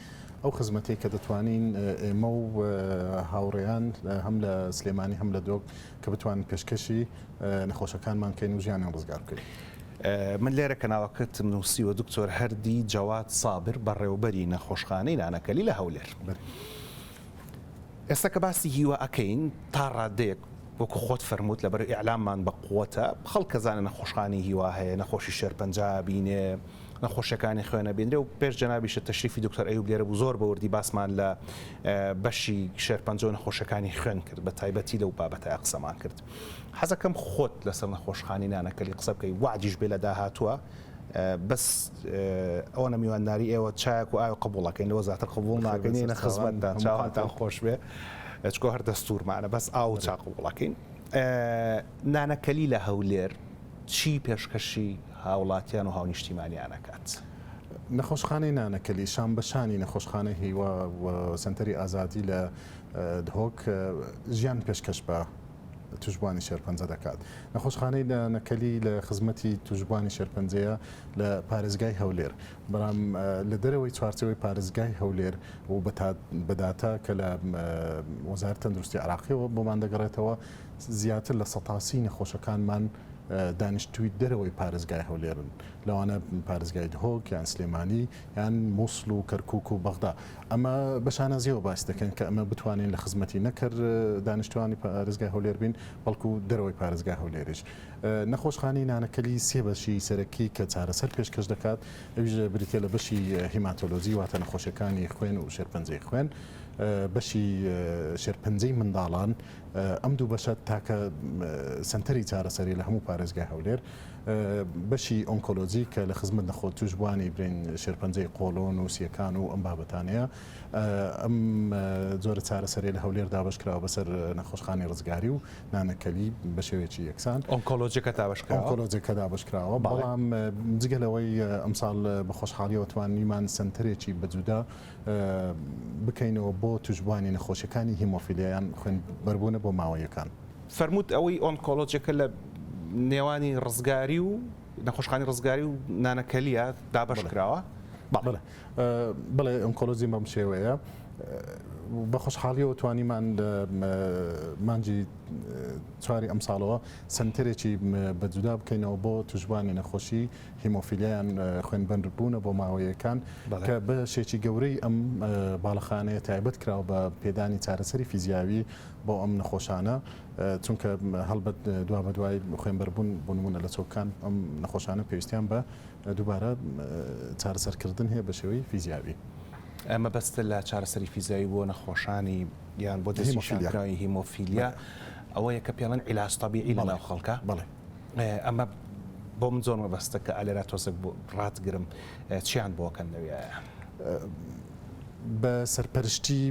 ئەو خزمەتەی کە دەتوانین ئێمە و هاوڕێیان هەم لە سلێمانی هەم لە دۆک کە بتوانین پێشکەشی نەخۆشەکانمان بکەین و ژیانیان ڕزگار بکەین. من لێرە کە ناوەکەتم نووسیوە دکتۆر هەردی جەواد سابر بەڕێوبەری نەخۆشخانەی نانەکەلی لە هەولێر. ئێستا کە باسی هیوا ئەکەین تا ڕادەیەک وەکو خۆت فەرمووت لەبەر ئیعلاممان بە قوەتە خەڵک کە زانێ نەخۆشخانەی هیوا هەیە نەخۆشی شێرپەنجە ئەبینێ نەخۆشیەکانی خوێن ئەبینرێ و پێش جەنابیشت تەشریفی دکتۆر ئەیوب لێرە بوو زۆر بە وردی باسمان لە بەشی شێرپەنجە و نەخۆشیەکانی خوێن کرد بە تایبەتی لەو بابەتە قسەمان کرد حەزەکەم خۆت لەسەر نەخۆشخانەی نانەکەلی قسە بکەی وەعدیش بێ لە داهاتووە بەس ئەوەنە میوانداری ئێوە چایەک و ئاو قبوڵ ئەکەین لەوە زیاتر قبوڵ ناکەین نە خزمەتتان چاوانتان خۆش بێ چکۆ هەر دەستورمانە بەس ئاو و چا قبوڵ ئەکەین نانەکەلی لە هەولێر چی پێشکەشی هاوڵاتیان و هاونیشتیمانیان ئەکات؟ نەخۆشخانەی نانەکەلی شان بە شانی نەخۆشخانەی هیوا و سەنتەری ئازادی لە دهۆک ژیان پێشکەش بە توشبوانی شێرپەنجە دەکات. نەخۆشخانەی نەکەلی لە خزمەتی توشبوانی شێرپەنجەیە لە پارێزگای هەولێر، بەڵام لە دەرەوەی چوارچێوەی پارێزگای هەولێر و بە داتا کە لە وەزارەتی تەندروستی عێراقیەوە بۆمان دەگەڕێتەوە. زیاتر لە 130 نەخۆشەکانمان دانیشتووی دەرەوەی پارێزگای هەولێرن، لەوانە پارێزگای دهۆک یان سلێمانی یان موسڵ و کەرکوک و بەغدا. ئەمە بە شانازییەوە باسی دەکەین کە ئەمە بتوانین لە خزمەتی نەک هەر دانیشتووانی پارێزگای هەولێر بین، بەڵکو دەرەوەی پارێزگای هەولێریش. نەخۆشخانەی نانەکەلی سێ بەشی سەرەکی کە چارەسەر پێشکەش دەکات، ئەویش بریتییە لە بەشی هیماتۆلۆجی واتە نەخۆشییەکانی خوێن و شێرپەنجەی خوێن، بەشی شێرپەنجەی منداڵان، ئەم دوو بەشە تاکە سەنتەری چارەسەری لە هەموو پارێزگای هەولێر، بەشی ئۆنکۆلۆجی کە لە خزمەت نەخۆ تووشبووانی برین شێرپەنجەی قۆڵۆن و سییەکان و ئەم بابەتانەیە. ئەم جۆرە چارەسەریە لە هەولێر دابەشکراوە بەسەر نەخۆشخانەی ڕزگاری و نانەکەلی بە شێوەیەکی یەکسان. ئۆنکۆلۆجیەکە دابەشکراوە؟ ئۆنکۆلۆجیەکە دابەشکراوە، بەڵام جگە لەوەی ئەمساڵ بە خۆشحاڵیەوە توانیمان سەنتەرێکی بە جودا بکەینەوە بۆ توشبوانی نەخۆشیەکانی هیمۆفیلیا یان خوێنبەربوونە بۆ ماوەیەکان. فەرمووت ئەوەی ئۆنکۆلۆجیەکە لە نێوانی ڕزگاری و نەخۆشخانەی ڕزگاری و نانەکەلیە دابەش کراوە؟ بەڵێ بەڵێ ئۆنکۆلۆجی بەم شێوەیە بە خۆشحاڵیەوە توانیمان لە مانگی چواری ئەمساڵەوە سەنتەرێکی بە جودا بکەینەوە بۆ توشبوانی نەخۆشی هیمۆفیلیا یان خوێنبەربوونە بۆ ماوەیەکان کە بەشێکی گەورەی ئەم باڵەخانەیە تایبەت کراوە بە پێدانی چارەسەری فیزیاوی بۆ ئەم نەخۆشانە چونکە هەڵبەت دوابەدوای خوێنبەربوون بۆ نموونە لە چۆکان ئەم نەخۆشانە پێویستیان بە دووبارە چارەسەرکردن هەیە بە شێوەی فیزیاوی. مەبەستت لە چارەسەری فیزیاوی بۆ نەخۆشانی یان بۆ دەستنیشانکراوی هیمۆفیلیا ئەوەیە کە پێڵێن عیلاج تەبیعی لەناو خەڵکە؟ بەڵێ. ئەمە بۆ من زۆر مەبەستە کە ئالێرا تۆزێک ڕاتگرم چیان بۆ کەن لەویایە؟ بە سەرپەرشتی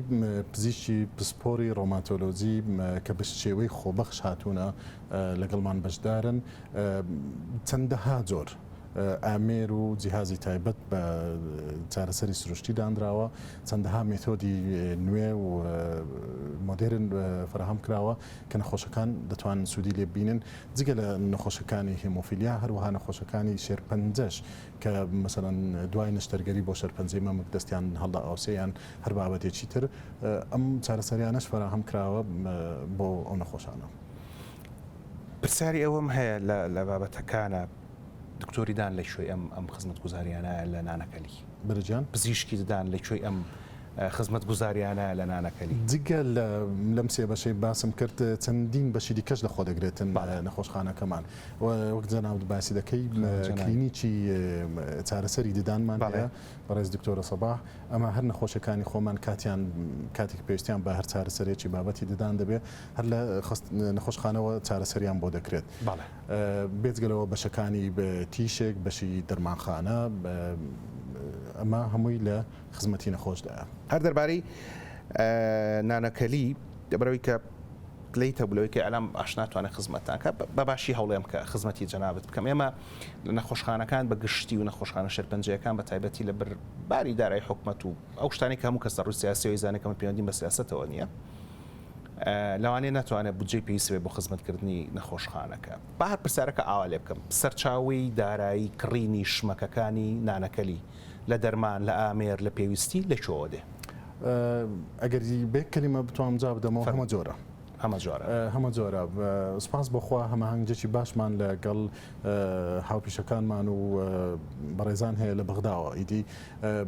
پزیشکی پسپۆری ڕۆماتۆلۆجی کە بە شێوەی خۆبەخش هاتوونە لەگەڵمان بەشدارن چەندەها جۆر ئامێر و جیهازی تایبەت بە چارەسەری سروشتی دانراوە، چەندەها مێتۆدی نوێ و مۆدێرن فەراهەم کراوە کە نەخۆشەکان دەتوانن سوودی لێ ببینن، جگە لە نەخۆشەکانی هێمۆفیلیا هەروەها نەخۆشەکانی شێرپەنجەش کە مەسەلەن دوای نەشتەرگەری بۆ شێرپەنجەی مەمک دەستیان هەڵدەئاوسێ یان هەر بابەتێکی تر ئەم چارەسەریانەش فەراهەم کراوە بۆ ئەو نەخۆشانە. پرسیاری ئەوەم هەیە لە بابەتەکانە دکتۆری دان لە کوێی ئەم ئەم خزمەتگوزاریانایە لە نانەکەلی؟ برا گیان. پزیشکی ددان لە کوێی ئەم خزمەتگوزاریانە لە نانەکەلی؟ جگە لە لەم سێ بەشەی باسم کرد چەندین بەشی دیکەش لە خۆ دەگرێتن نەخۆشخانەکەمان وەک جەنابت باسی دەکەی کلینیکی چارەسەری ددانمان هەیە بەڕێز دکتۆرە سەباح ئەمە هەر نەخۆشەکانی خۆمان کاتیان کاتێک پێویستیان بە هەر چارەسەرێکی بابەتی ددان دەبێت هەر لە نەخۆشخانەوە چارەسەریان بۆ دەکرێت. بێجگە لەوە بەشەکانی تیشک، بەشی دەرمانخانە، ئەمە هەمووی لە خزمەتی نەخۆشدایە. هەر دەربارەی نانەکەلی، لەبەرئەوەی کە پلەیت هەبوو لەوەی کە ئیعلام باش ناتوانێت خزمەتتان بکات، بە باشی هەوڵێم کە خزمەتی جەنابت بکەم. ئێمە لە نەخۆشخانەکان بە گشتی و نەخۆشخانە شێرپەنجەیەکان بە تایبەتی لەبەر باری دارایی حکومەت و ئەو شتانەی کە هەموو کەس لە ڕووی سیاسیەوە ئەیزانێت کە من پەیوەندیم بە سیاسەتەوە نییە، لەوانەیە نەتوانێت بودجەی پێویست هەبێت بۆ خزمەتکردنی نەخۆشخانەکە. با هەر پرسیارەکە ئاوا لێ بکەم، سەرچاوەی دارایی کڕینی شمەکەکانی نانەکەلی لە دەرمان، لە ئامێر، لە پێویستی لە کوێوە دێ؟ ئەگەر بە یەک کەلیمە بتوانم جواب بدەمەوە، فەرموو. هەمە جۆرە. هەمە جۆرە. هەمە جۆرە. سوپاس بۆ خوا هەماهەنگیەکی باشمان لە گەڵ هاوپیشەکانمان و بەڕێزان هەیە لە بەغداوە. ئیدی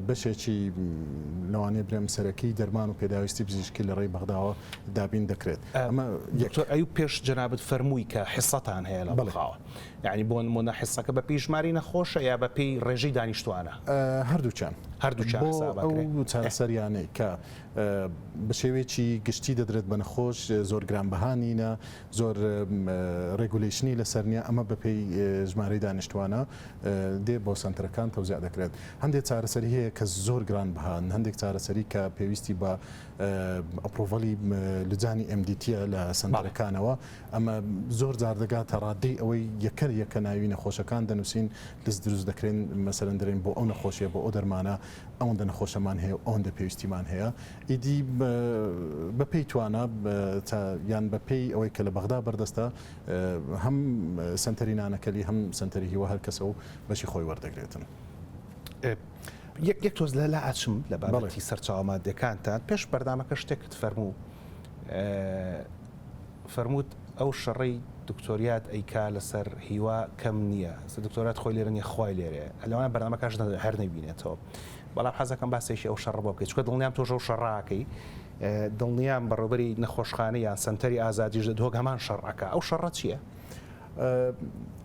بەشێکی لەوانەیە برێم سەرەکی دەرمان و پێداویستی پزیشکی لە ڕێی بەغداوە دابین دەکرێت. ئەمە یەک. دکتۆر ئەیوب پێش جەنابت فەرمووی کە حیسەتان هەیە لە بەغداوە. یانی بۆ نموونە حیسەکە بە پێی ژمارەی نەخۆشە یا بە پێی ڕێژەی دانیشتووانە؟ هەردووکیان. هەردووکیان بۆ حساب ئەکرێ. ئەو چارەسەریانەی کە بە شێوەیەکی گشتی دەدرێت بە نەخۆش زۆر گرانبەها نینە، زۆر regulation ی لەسەر نییە، ئەمە بەپێی ژمارەی دانیشتوانە دێ بۆ سەنتەرەکان تەوزیع دەکرێت. هەندێک چارەسەری هەیە کە زۆر گرانبەهان، هەندێک چارەسەری کە پێویستی بە approval ی لجانی MDT یە لە سەنتەرەکانەوە، ئەمە زۆر جار دەگاتە ڕادەی ئەوەی یەکە یەکە ناوی نەخۆشەکان دەنووسین، لیست دروست دەکرێن، مەسەلەن دەرێن بۆ ئەو نەخۆشیە بۆ ئەو دەرمانە ئەوەندە نەخۆشەمان هەیە و ئەوەندە پێویستیمان هەیە، ئیدی بەپێی توانا یان بەپێی ئەوەی کە لە بەغدا بەردەستە هەم سەنتەری نانەکەلی هەم سەنتەری هیوا هەر کەسە و بەشی خۆی وەردەگرێتن. یەک یەک تۆز لە لا ئەچم لە بابەتی سەرچاوە ماددیەکانتان پێش بەرنامەکە شتێکت فەرموو فەرمووت. ئەو شەڕەی دکتۆر یاد ئەیکا لەسەر هیوا کەم نییە ئێستا دکتۆر یاد خۆی لێرە نییە خوای لێرەیە لەوانە بەرنامەکەش هەر نەیبینێتەوە بەڵام حەزەکەم باسێکی ئەو شەڕە بۆ بکەی چونکە دڵنیام تۆش ئەو شەڕە ئەکەی دڵنیام بەڕێوبەری نەخۆشخانە یان سەنتەری ئازادیش لە دهۆک هەمان شەڕ ئەکا ئەو شەڕە چییە؟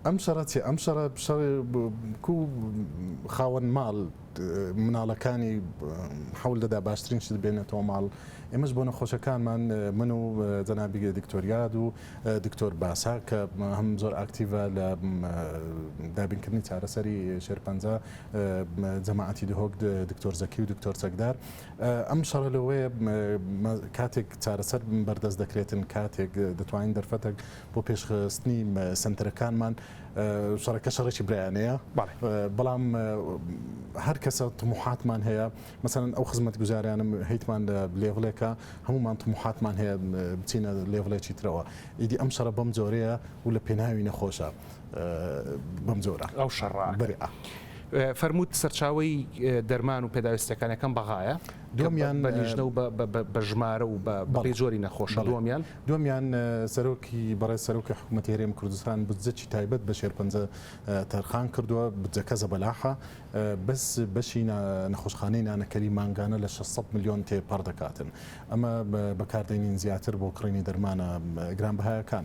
ئەم شەڕە چیە؟ ئەم شەڕە شەڕی کو خاوەن ماڵ مناڵەکانی حەول دەدا باشترین شت بێنێتەوە ماڵ ئێمەش بۆ نەخۆشەکانمان من و جەنابی دکتۆر یاد و دکتۆر باسا کە هەم زۆر ئاکتیڤە لە دابینکردنی چارەسەری شێرپەنجە جەماعەتی دهۆک دکتۆر زەکی و دکتۆر چەکدار ئەم شەڕە لەوەیە کاتێک چارەسەر بەردەست دەکرێتن کاتێک دەتوانین دەرفەتێک بۆ پێشخستنی سەنتەرەکانمان شەڕەکە شەڕێکی برایانەیە بەڵام هەر کەسە تموحاتمان هەیە مەسەلەن ئەو خزمەتگوزاریانە هەیتمان لە لێڤڵێکە هەموومان تموحاتمان هەیە بچینە لێڤڵێکی ترەوە ئیدی ئەم شەڕە بەم جۆرەیە و لە پێناوی نەخۆشە بەم جۆرە ئەو شەڕە بەرێ. فەرمووت سەرچاوەی دەرمان و پێداویستیەکانەکەم بەغایە دووەمیان بە لیژنە و بە ژمارە و بە جۆری نەخۆشە دووەمیان دووەمیان سەرۆکی بەڕێز سەرۆکی حکوومەتی هەرێمی کوردستان بودجەکی تایبەت بە شێرپەنجە تەرخان کردووە بودجەکە زەبەلاحە بەس بەشی نەخۆشخانەی نانەکەلی مانگانە لە 600 ملیۆن تێپەڕ دەکاتن. ئەمە بەکاردێنین زیاتر بۆ کڕینی دەرمانە گرانبەهایەکان.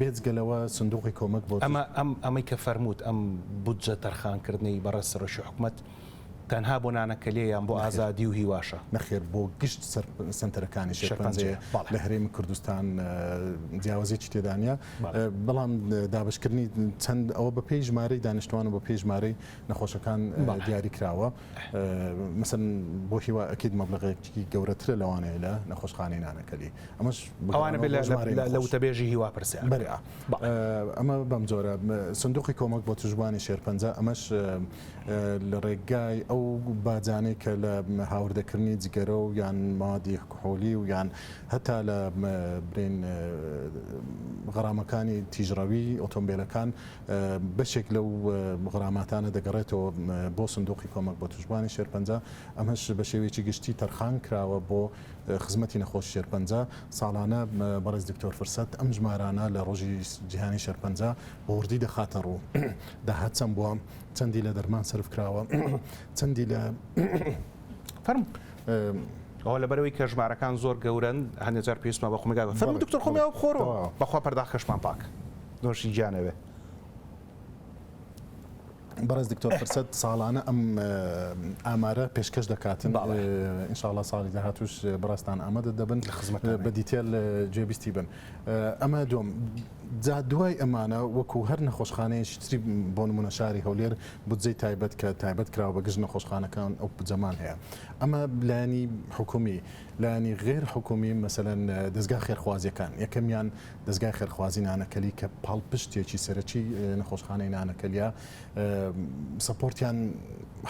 بێجگە لەوە سندوقی کۆمەک بۆ. ئەمە ئەم ئەمەی کە فەرمووت ئەم بودجە تەرخانکردنەی بەڕێز سەرۆکی حکومەت تەنها بۆ نانەکەلیە یان بۆ ئازادی و هیواشە؟ نەخێر بۆ گشت سەنتەرەکانی شێرپەنجەیە لە هەرێمی کوردستان جیاوازیەکی تێدا نییە بەڵام دابەشکردنی چەند ئەوە بەپێی ژمارەی دانیشتوان و بەپێی ژمارەی نەخۆشەکان دیاری کراوە مەسەن بۆ هیوا ئەکید مەبلغێکی گەورەترە لەوانەیە لە نەخۆشخانەی نانەکەلی ئەمەش ئەوانە بێ لە وتەبێژی هیوا پرسیار بەرێ ئەمە بەم جۆرە سندوقی کۆمەک بۆ توشبوانی شێرپەنجە ئەمەش لە ڕێگای ئەو باجانەی کە لە هاوردەکردنی جگەرە و یان مادی کحولی و یان هەتا لە برێن غەرامەکانی تیژڕەوی ئۆتۆمبیلەکان بەشێک لەو غراماتانە دەگەڕێتەوە بۆ سندوقی کۆمەک بۆ توشبوانی شێرپەنجە، ئەمەش بە شێوەیەکی گشتی تەرخان کراوە بۆ خزمەتی نەخۆشی شێرپەنجە، ساڵانە بەڕێز دکتۆر فرسەت ئەم ژمارانە لە ڕۆژی جیهانی شێرپەنجە بە وردی دەخاتە ڕوو، داهات چەند بووە، چەندی لە دەرمان سەرف کراوە، چەندی لە. فەرموو. ئەوە لەبەرئەوەی کە ژمارەکان زۆر گەورەن هەندێک جار پێویستمان بە خۆمێک فەرموو دکتۆر خۆمی ئاو بخۆرەوە بەخوا پەرداخەکەشمان پاک. نۆشی گیانەوێ. بەڕێز دکتۆر فرسەت ساڵانە ئەم ئامارە پێشکەش دەکاتن ئینشاءاللە ساڵی داهاتوش بەڕێزتان ئامادە دەبن بە detail گوێبیستی بن ئەمە دوم جا دوای ئەمانە وەکو هەر نەخۆشخانەیەکی تری بۆ نمونە شاری هەولێر بودجەی تایبەت کە تایبەت کراوە بە گشت نەخۆشخانەکان ئەو بودجەمان هەیە ئەمە لایەنی حکومی لایەنی غێر حکومی مەسەلەن دەزگا خێرخوازیەکان یەکەمیان دەزگای خێرخوازی نانەکەلی کە پاڵپشتێکی سەرەکی نەخۆشخانەی نانەکەلیە support یان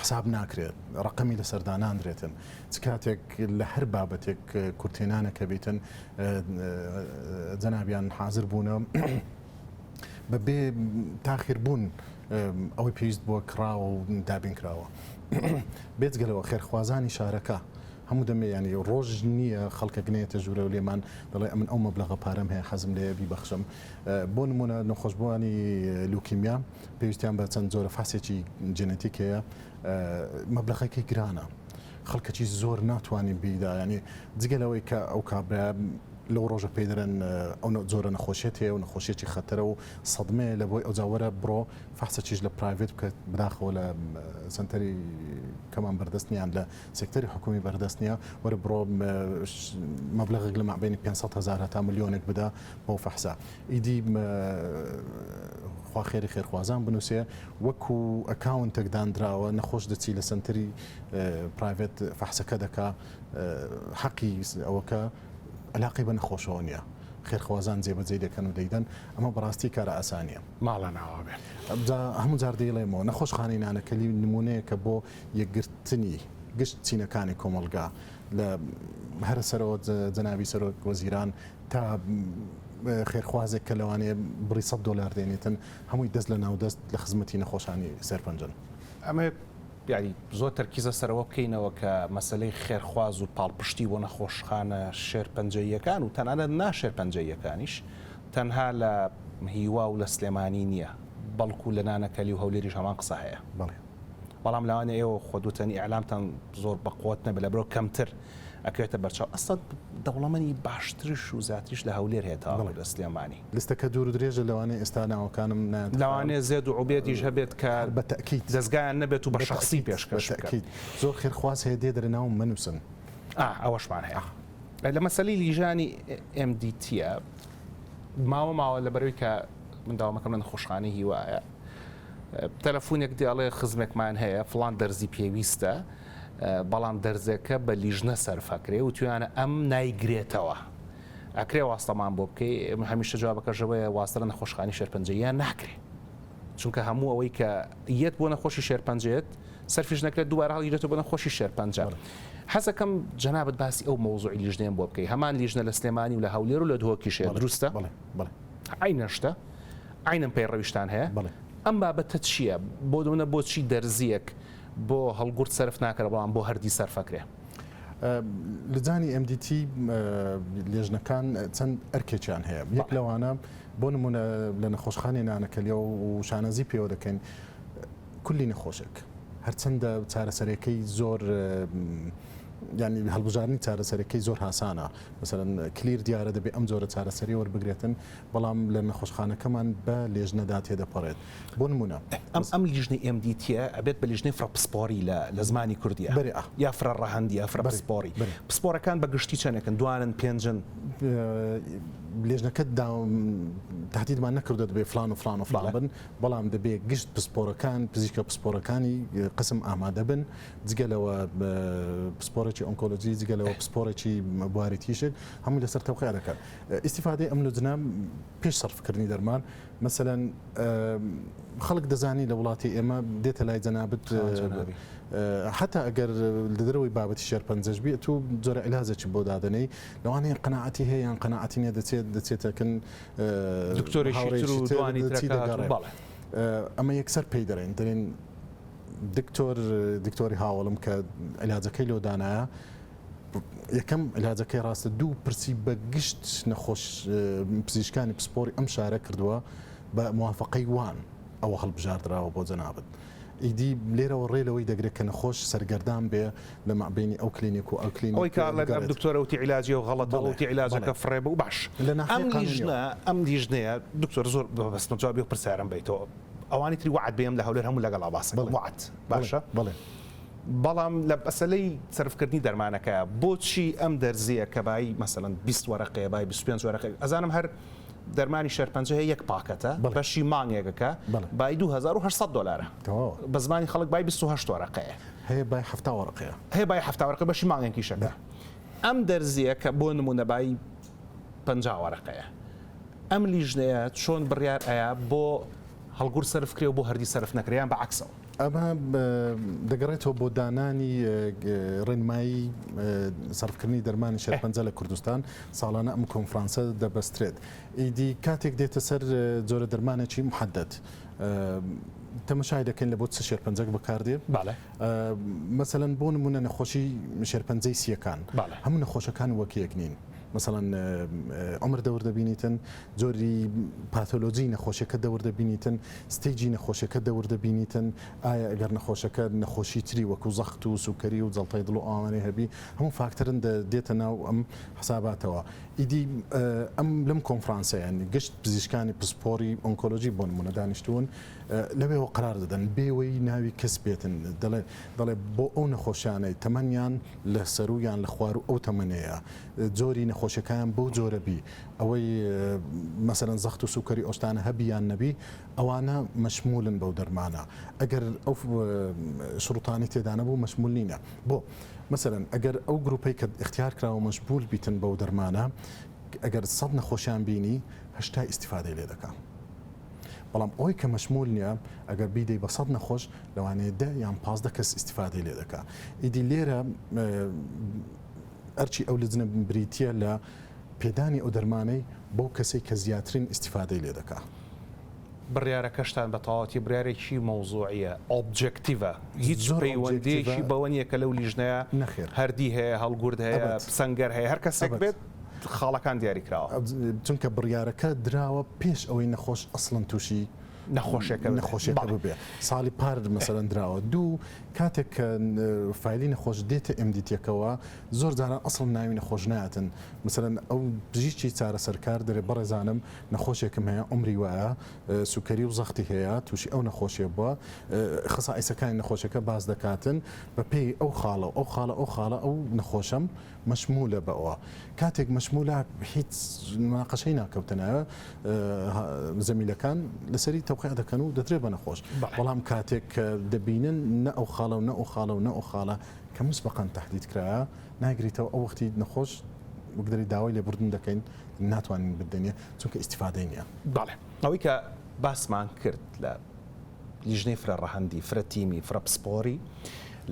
حساب ناکرێت ڕقەمی لەسەر داناندرێتن چ کاتێک لە هەر بابەتێک کورتێنانەکە بیتن جەنابیان حاضر بوونە بە بێ تاخیر بوون ئەوەی پێویست بووە کڕاوە و دابین کراوە بێجگەلەوە خێرخوازانی شارەکە هەموو دەمێ یانی ڕۆژ نییە خەڵکەک نەیەتە ژوورەوە لێمان دەڵێ ئەمن ئەو مەبلەغە پارەم هەیە حەزم لێیە بیبەخشم. بۆ نموونە نەخۆشبووانی لوکیمیا پێویستیان بە چەند جۆرە فەحسێکی جێنێتیک هەیە مەبلەغەکەی گرانە خەڵکەکی زۆر ناتوانانی بیدا ینی جگە لەوەی کە ئەو کابرا لەو ڕۆژە پێی دەرێن ئەو جۆرە نەخۆشیت هەیە و نەخۆشیەکی خەتەرە و سەدمەیە لە بۆی ئەوجا وەرە بڕۆ فەحسەکیش لە private بکە بەداخەوە لە سەنتەری کەمان بەردەست نیان لە سێکتەری حکومی بەردەست نیە وەرە بڕۆ مەبلەغێک لە مابەینی 500 هەزار هەتا ملیۆنێک بدە بەو فەحسە ئیدی خوا خێری خێرخوازان بنووسێ وەکو account ێک دانراوە نەخۆش دەچی لە سەنتەری private فەحسەکە دەکا حەقی ئەوەکە علاقەی بە نەخۆشەوە نییە خێرخوازان جێبەجێی دەکەن و دەیدەن ئەمە بەڕاستی کارە ئاسانیە. ماڵان ئاوا بێ. جا هەموو جار دەیڵێمەوە نەخۆشخانەی نانەکەلی نموونەیەکە بۆ یەکگرتنی گشت چینەکانی کۆمەڵگا لە هەرە سەرەوە جەنابی سەرۆک وەزیران تا خێرخوازێک کە لەوانەیە بڕی سەد دۆلار دێنێتن هەمووی دەست لە ناو دەست لە خزمەتی نەخۆشانی سێرپەنجەن. ئەمە یانی زۆر تەرکیز لەسەر ئەوە بکەینەوە کە مەسەلەی خێرخواز و پاڵپشتی بۆ نەخۆشخانە شێرپەنجەییەکان و تەنانەت نا شێرپەنجەییەکانیش. تەنها لە هیوا و لە سلێمانی نییە، بەڵکو لە نانەکەلی و هەولێریش هەمان قسە هەیە. بەڵێ. بەڵام لەوانەیە ئێوە خۆت وتەنی ئیعلامتان زۆر بەقوەت نەبێت لەبەرئەوە کەمتر ئەکەوێتە بەرچاو. ئەسڵەن دەوڵەمەنی باشترش و زیاتریش لە هەولێر هەیە تاوەکو لە سلێمانی. لیستەکە دوور و درێژە لەوانەیە ئێستا ناوەکانم نایەتە خەیاڵم. لەوانەیە زێد و عوبێدیش هەبێت کە بە تەئکید. دەزگایان نەبێت و بە شەخسی پێشکەش بکەن. بە تەئکید. زۆر خێرخواز هەیە دێ دەرێ ناوم مەنووسن. ئا ئەوەشمان هەیە. لە مەسەلەی لیژانی ئێم دی تیە ماوە ماوە لەبەرەوەی کە من داوامەکەم لە نەخۆشخانەی هیوایە تەلەفونێک دێ ئەڵێ خزمێکمان هەیە فڵان دەرزی پێویستە بەڵام دەرزەکە بە لیژنە سەرفەکرێ و تویانە ئەم نایگرێتەوە ئەکرێ واستەمان بۆ بکەی هەمیشە جوابەکەشەوەیە واستە لە نەخۆشخانی شێرپەنجەیە ناکرێ چونکە هەموو ئەوەی کە یەت بۆ نەخۆشی شێرپەنجەیەت سەرفیش نەکرێت دووبارە هەڵگیرێتەوە بۆ نەخۆشی شێرپەنجە. حەزەکەم جەنابت باسی ئەو مەوزوعی لیژنەیەم بۆ بکەی هەمان لیژنە لە سلێمانی و لە هەولێر و لە دهۆکیش هەیە دروستە؟ بەڵێ بەڵێ. عەینەن شتە؟ عەینەن پەیڕەویشتان هەیە؟ بەڵێ. ئەم بابەتە چییە؟ بۆ نمونە بۆچی دەرزییەک بۆ هەڵگورد سەرف ناکرێ بەڵام بۆ هەردی سەرفەکرێ؟ لجانی MDT لێژنەکان چەند ئەرکێکیان هەیە یەک لەوانە بۆ نمونە لە نەخۆشخانەی نانەکەلیە و شانازی پێوە دەکەین کولی نەخۆشێک هەرچەندە چارەسەرەکەی زۆر ینی هەڵبژاردنی چارەسەرەکەی زۆر هاسانە مەسەلەن clear دیارە دەبێ ئەم جۆرە چارەسەری وەربگرێتن بەڵام لە نەخۆشخانەکەمان بە لێژنەدا تێدەپەڕێت بۆ نمونە. ئەم ئەم لیژنەی MDT یە ئەبێت بە لیژنەی فرە پسپۆری لە لە زمانی کوردیە بەرێ ئا. یا فرە ڕەهەندی یا فرە پسپۆری پسپۆرەکان بە گشتی چەنێکن دوانن پێنجن؟ لێژنەکە تهدیدمان نەکردوە دەبێ فلان و فلان و فلان بن بەڵام دەبێ گشت پسپۆرەکان پزیشکە پسپۆرەکانی قسم ئامادە بن جگە لەوە پسپۆرێکی ئۆنکۆلۆجی جگە لەوە پسپۆرێکی بواری تیشک هەمووی لەسەر تەوقیع دەکات ئیستیفادەی ئەم لوجنە پێش سەرفکردنی دەرمان مەسەلەن خەڵک دەزانی لە وڵاتی ئێمە دێتە لای جەنابت حتا ئەگەر لە دەرەوەی بابەتی شێرپەنجەش بێت و جۆرە عیلاجێکی بۆ دادەنێی لەوانەیە قەناعەتی هەیە یان قەناعەتی نیە دەچێت دەچێتەکن دکتۆرێکی تر و دوانی ترەکە بەڵێ ئەمە یەکسەر پێی دەڵێن دەڵێن دکتۆر دکتۆری هاوڵم کە عیلاجەکەی لۆ دانایە یەکەم عیلاجەکەی ڕاستە دوو پرسی بە گشت نەخۆش پزیشکانی پسپۆری ئەم شارە کردووە بە موافقەی وان ئەوە هەڵبژاردراوە بۆ جەنابت ئیدی لێرەوە ڕێ لەوەی دەگرێت کە نەخۆش سەرگەردان بێ لە مابەینی ئەو کلینیک و ئەو کلینیک ئەوەی کە ئەڵێن ئەم دکتۆرە وتی عیلاجی ئەو غەڵەتە ئەو وتی عیلاجەکە فڕێ بوو باش لە ناحیەی ئەم قانونیەوە. لیژنە ئەم لیژنەیە دکتۆر زۆر بەبەستمە جوابی ئەو پرسیارەم بەیتەوە ئەوانی تری وەعد بێم لە هەولێر هەموو لەگەڵا باسەکەم بەڵێ وەعد باشە بەڵێ بەڵام لە مەسەلەی سەرفکردنی دەرمانەکەیە بۆچی ئەم دەرزییە کە بایی مەسەلەن 20 وەرەقەیە بای 25 وەرەقەیە ئەزانم هەر دەرمانی شێرپەنجە هەیە یەک پاکەتە بەشی مانگێکەکە بای 2800 دۆلارە بە زمانی خەڵک بای 28 وەرەقەیە هەیە بای 70 وەرەقەیە هەیە بای 70 وەرەقە بەشی مانگێکیشەکە ئەم دەرزیە کە بۆ نمونە بای 50 وەرەقەیە ئەم لیژنەیە چۆن بڕیار ئەیا بۆ هەڵگور سەرف کرێ و بۆ هەردی سەرف نەکرێ یان بە عەکسەوە؟ ئەمە دەگەڕێتەوە بۆ دانانی ڕێنمایی سەرفکردنی دەرمانی شێرپەنجە لە کوردستان، ساڵانە ئەم کۆنفرانسە دەبەسترێت. ئیدی کاتێک دێتە سەر جۆرە دەرمانێکی محەدەد تەمەشای دەکەین لە بۆ چ شێرپەنجەک بەکاردێ. مەسەلەن بۆ نمونە نەخۆشی شێرپەنجەی سییەکان هەموو نەخۆشەکان وەک یەک نین. مەسەڵەن عومر دەور دەبینیتن، جۆری پاتۆلۆجی نەخۆشیەکە دەور دەبینیتن، stage ی نەخۆشیەکە دەور دەبینیتن، ئایا ئەگەر نەخۆشەکە نەخۆشی تری وەکو زەخت و سوکەری و جەڵتەی دڵ و ئەوانەی هەبی هەموو فاکتەرن دێتە ناو ئەم حساباتەوە. ئیدی ئەم لەم کۆنفرانسە یانی گشت پزیشکانی پسپۆری ئۆنکۆلۆجی بۆ نمونە دانیشتوون لەوێوە قەرار دەدەن بێوەی ناوی کەس بێتن دەڵێ دەڵێ بۆ ئەو نەخۆشیانەی تەمەنیان لە سەروو یان لە خواروو ئەو تەمەنەیە جۆری نەخۆشیەکایان بەو جۆرە بی ئەوەی مەسەلەن زەخت و سوکەری ئۆشتانە هەبی یان نەبی ئەوانە مەشمولن بەو دەرمانە ئەگەر ئەو شروتانەی تێدا نەبوو مەشمول نینە بۆ مەسەلەن ئەگەر ئەو گروپەی کە ئیختیار کراوە مەشبول بیتن بەو دەرمانە ئەگەر سەد نەخۆشیان بینی هەشتای ئیستیفادەی لێ دەکا بەڵام ئەوەی کە مەشمول نیە ئەگەر بیدەی بە سەد نەخۆش لەوانەیە دە یان 15 کەس ئیستیفادەی لێ دەکا ئیدی لێرە ئەرکی ئەو لجنە بریتییە لە پێدانی ئەو دەرمانەی بەو کەسەی کە زیاترین ئیستیفادەی لێ دەکا. بڕیارەکەشتان بە تەواوەتی بڕیارێکی مەوزوعییە، objective ە، هیچ زۆر پەیوەندییەکی objective ە. بەوە نییە کە لەو لیژنەیە نەخێر. هەردی هەیە، هەڵگورد هەیە، ئەبەد. سەنگەر هەیە، هەر کەسێک ئەبەد. بێت. خاڵەکان دیاری کراوە. چونکە بڕیارەکە دراوە پێش ئەوەی نەخۆش ئەسڵەن تووشی نەخۆشیەکە نەخۆشیەکە ببێ. ساڵی پار مەسەلەن دراوە. دوو، کاتێک کە فایلی نەخۆش دێتە MDT یەکەوە زۆر جاران ئەسڵەن ناوی نەخۆش نایەتن. مەسەلەن ئەو پزیشکی چارەسەرکار دەرێ بەڕێزانم نەخۆشێکم هەیە عومری وایە سوکەری و زەختی هەیە تووشی ئەو نەخۆشیە بووە خەسائیسەکانی نەخۆشەکە باس دەکاتن بە پێی ئەو خاڵە و ئەو خاڵە ئەو خاڵە ئەو نەخۆشەم مەشمولە بەوە کاتێک مەشمولە هیچ مناقەشەی ناکەوتە ناوێ زەمیلەکان لەسەری تەوقیع دەکەن و دەدرێ بە نەخۆش بەڵام کاتێک کە دەبینن نە ئەو خاڵە و نە ئەو خاڵە و نە ئەو خاڵە کە مسبقا تەحدید کرایە ناگریتەوە ئەو وەختی نەخۆش وەک دەری داوای لێبوردن دەکەین ناتوانین بدەنێ چونکە ئیستیفادەی نییە. بەڵێ ئەوەی کە باسمان کرد لە لیژنەی فرە ڕەهەندی، فرە تیمی، فرە پسپۆری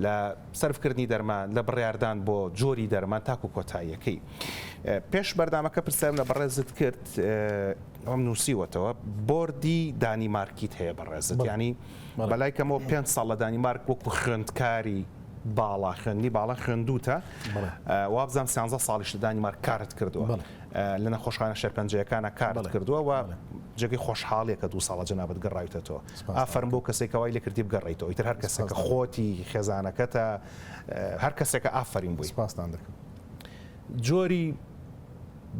لە سەرفکردنی دەرمان، لە بڕیاردان بۆ جۆری دەرمان تاکو کۆتاییەکەی. پێش بەرنامەکە پرسیارم لە بەڕێزت کرد، ئەوم نووسیوەتەوە، بۆردی دانیمارکیت هەیە بەڕێزت، یانی بەلای کەمەوە پێنج ساڵ لە دانیمارک وەکو خوێندکاری باڵا، خوێندنی باڵا خوێندووتە، وابزانم سیانزە ساڵیش لە دانیمارک کارت کردووە. لە نەخۆشخانە شێرپەنجەیەکانا کارت کردووە و جێگەی خۆشحاڵیە کە دوو ساڵە جەنابت گەڕاویتەتەوە. ئافەرم بەو کەسەی کە وای لێکردی بگەڕێیتەوە. ئیتر هەر کەسێکە خۆتی، خێزانەکەتە، هەر کەسێکە ئافەرین بۆی. سپاستان دەکەم. جۆری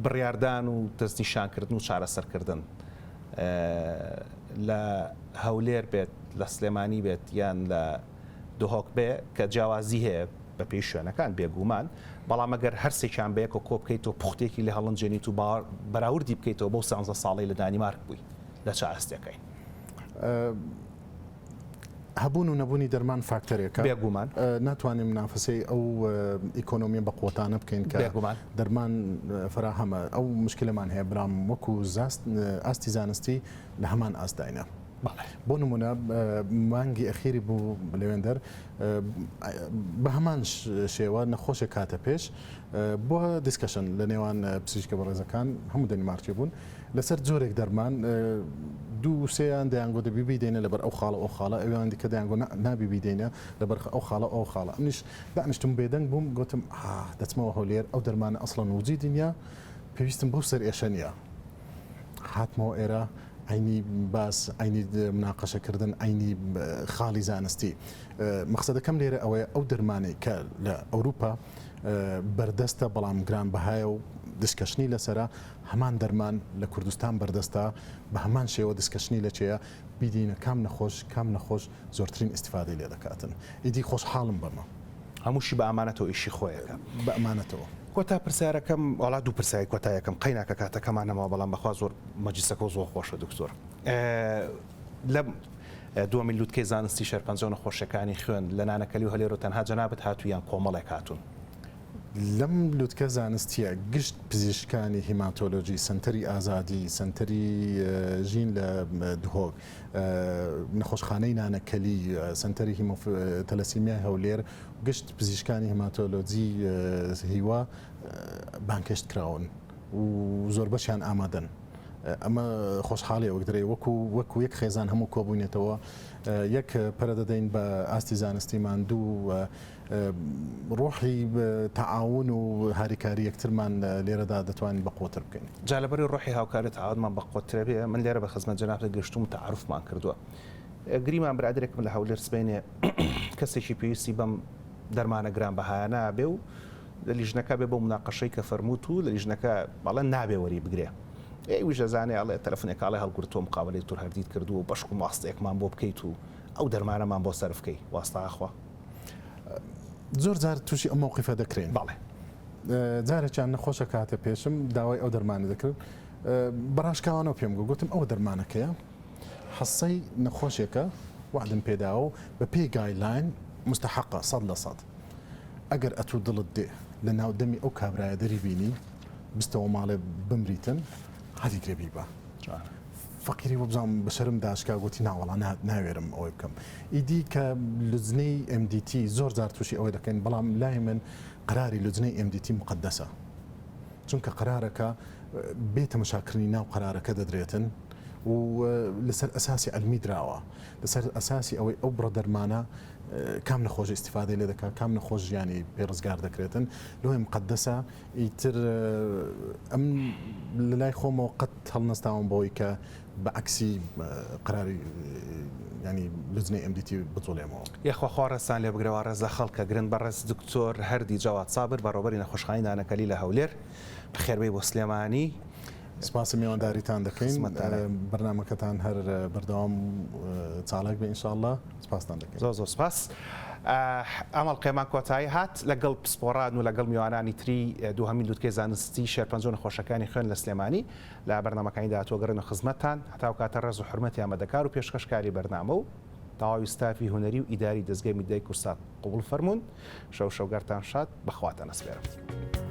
بڕیاردان و دەستنیشانکردن و چارەسەرکردن لە هەولێر بێت، لە سلێمانی بێت یان لە دهۆک بێ کە جیاوازی هەیە بەپێی شوێنەکان بێگوومان، بەڵام ئەگەر هەرسێکیان بەیەکەوە کۆبکەیتەوە پوختێکی لێ هەڵنجێنیت و بەراوردی بکەیتەوە بەو سانزە ساڵەی لە دانیمارک بووی لە چ ئاستێکین؟ هەبوون و نەبوونی دەرمان فاکتەرێکە. بێگومان. ناتوانین منافەسەی ئەو ئیکۆنۆمیە بەقوەتانە بکەین کە بێگومان. دەرمان فەراهەمە. ئەو مشکلەمان هەیە برام وەکو ئاستی زانستی لە هەمان ئاستداینە. بۆ نمونە مانگی ئەخیری بوو لەوێندەر بە هەمان شێوە نەخۆشێک هاتە پێش بۆ discussion لە نێوان پزیشکە بەڕێزەکان هەموو دەنیمارکی بوون لەسەر جۆرێک دەرمان دوو سێیان دەیانگۆ دەبی بیدەینە لەبەر ئەو خاڵە ئەو خاڵە ئەویان دیکە دەیانگۆ نابی بیدەینە لەبەر ئەو خاڵە ئەو خاڵە منیش دانیشتم بێدەنگ بووم گوتم دەچمەوە هەولێر ئەو دەرمانە ئەسڵەن وجودی نییە پێویستم بەو سەر ئێشە نییە هاتمەوە ئێرە عەینی باس، عەینی مناقەشە کردن، عەینی خاڵی زانستی. مەخسەدەکەم لێرە ئەوەیە ئەو دەرمانەی کە لە ئەوروپا بەردەستە بەڵام گرانبەهایە و discussion ی لەسەرە، هەمان دەرمان لە کوردستان بەردەستە بە هەمان شێوە discussion ی لەکێیە، بیدینە کام نەخۆش، کام نەخۆش زۆرترین ئیستیفادەی لێ دەکاتن. ئیدی خۆشحاڵم بەمە. هەمووشی بە ئامانەتەوە ئیشی خۆی ئەکا. بە ئەمانەتەوە. کۆتا پرسیارەکەم وەڵا دوو پرسیاری کۆتا یەکەم قەیناکە کاتەکەمان نەماوە بەڵام بەخوا زۆر مەجلیسەکەو زۆر خۆشە دکتۆر لەم دووەمین لوتکەی زانستی شێرپەنجە و نەخۆشیەکانی خوێن لە نانەکەلی و هەلێرۆ تەنها جەنابت هاتوو یان کۆمەڵێک هاتوون؟ لەم لوتکە زانستیە گشت پزیشکانی هیماتۆلۆجی سەنتەری ئازادی سەنتەری ژین لە دهۆک نەخۆشخانەی نانەکەلی سەنتەری تەلەسیمیای هەولێر گشت پزیشکانی هیماتۆلۆجی هیوا بانگهێشت کراون و زۆربەشیان ئامادەن. ئەمە خۆشحاڵیە وەک دەرێ وەکو وەکو یەک خێزان هەموو کۆبووینەتەوە یەک پەرە دەدەین بە ئاستی زانستیمان دوو ڕۆحی تەعاون و هاریکاری یەکترمان لێرەدا دەتوانین بەقوەتر بکەین. جا لەبەری ڕۆحی هاوکاری و تەعاونمان بەقوەترە بێ من لێرە بە خزمەت جەنابت گەشتووم و تەعاروفمان کردووە. گریمان برادەرێکم لە هەولێر سبەینێ کەسێکی پێویستی بەم دەرمانە گرانبەهایانە بێ و لە لیژنەکە بێ بۆ مناقەشەی کە فەرمووت و لە لیژنەکە بەڵێ نابێ وەری بگرێ ئەویش دەزانێ ئەڵێ تەلەفونێک ئەڵێ هەڵگورد تۆ مقابەلەی دکتۆر هەردیت کردووە و بەشک و واستەیەکمان بۆ بکەیت و ئەو دەرمانەمان بۆ سەرف کەی واستە ئاخوا. زۆر جار تووشی ئەم مەوقیفە دەکرێین. بەڵێ. جارێکیان نەخۆشەک هاتە پێشم داوای ئەو دەرمانە دەکرد بە ڕاشکاوانەوە پێم گوت گوتم ئەوە دەرمانەکەیە حەسەی نەخۆشێکە وەعدم پێداوە و بە پێی guideline مستحقە 100% ئەگەر ئەتوو دڵت دێ لە ناو دەمی ئەو کابرایە دەری بینی بستەوە ماڵێ بمریتن هەڵیگرە بیبە فەقیری وەبزانم بە شەرم داشکا گوتی ناوەڵا ناوێرم ئەوەی بکەم ئیدی کە لجنەی MDT زۆر جار تووشی ئەوەی دەکەین بەڵام لای من قەراری لجنەی MDT مقدسە چونکە قەرارەکە بێ تەمەشاکردنی ناو قەرارەکە دەدرێتن. و لەسەر ئەساسی عەلمی دراوە لەسەر ئەساسی ئەوەی ئەو بڕە دەرمانە کام نەخۆش ئیستیفادەی لێ دەکات کام نەخۆش ژیانی پێ ڕزگار دەکرێتن لۆیە مقەدەسە ئیتر ئەم لەلای خۆمەوە قەت هەڵنەستاوم بەوەی کە بە عەکسی قەراری یانی لجنەی MDT بجوڵێمەوە. یاخوا خوا ڕێزتان لێ بگرێ وا ڕێز لە خەڵک ئەگرن بەڕێز دکتۆر هەردی جەواد سابر بەڕێوەبەری نەخۆشخانەی نانەکەلی لە هەولێر بەخێربێی بۆ سلێمانی. سپاسی میوانداریتان دەکەین خزمەتتانە. بەرنامەکەتان هەر بەردەوام چالاک بێ ان شاء اللە سپاستان دەکەین. زۆر زۆر سپاس. ئەم ئەڵقەیەمان کۆتایی هات لەگەڵ پسپۆڕان و لەگەڵ میوانانی تری دووهەمین لوتکەی زانستی شێرپەنجە و نەخۆشەکانی خوێن لە سلێمانی لە بەرنامەکانی داهاتوو ئەگەڕێنەوە خزمەتتان. هەتا ئەو کاتە ڕێز و حورمەتی ئامادەکار و پێشکەشکاری بەرنامە و تەواوی ستافی هونەری و ئیداری دەزگای میدیای کوردسات قبوڵ فەرموون. شەو شەوگارتان شاد. بە خواتان ئەسپێرم.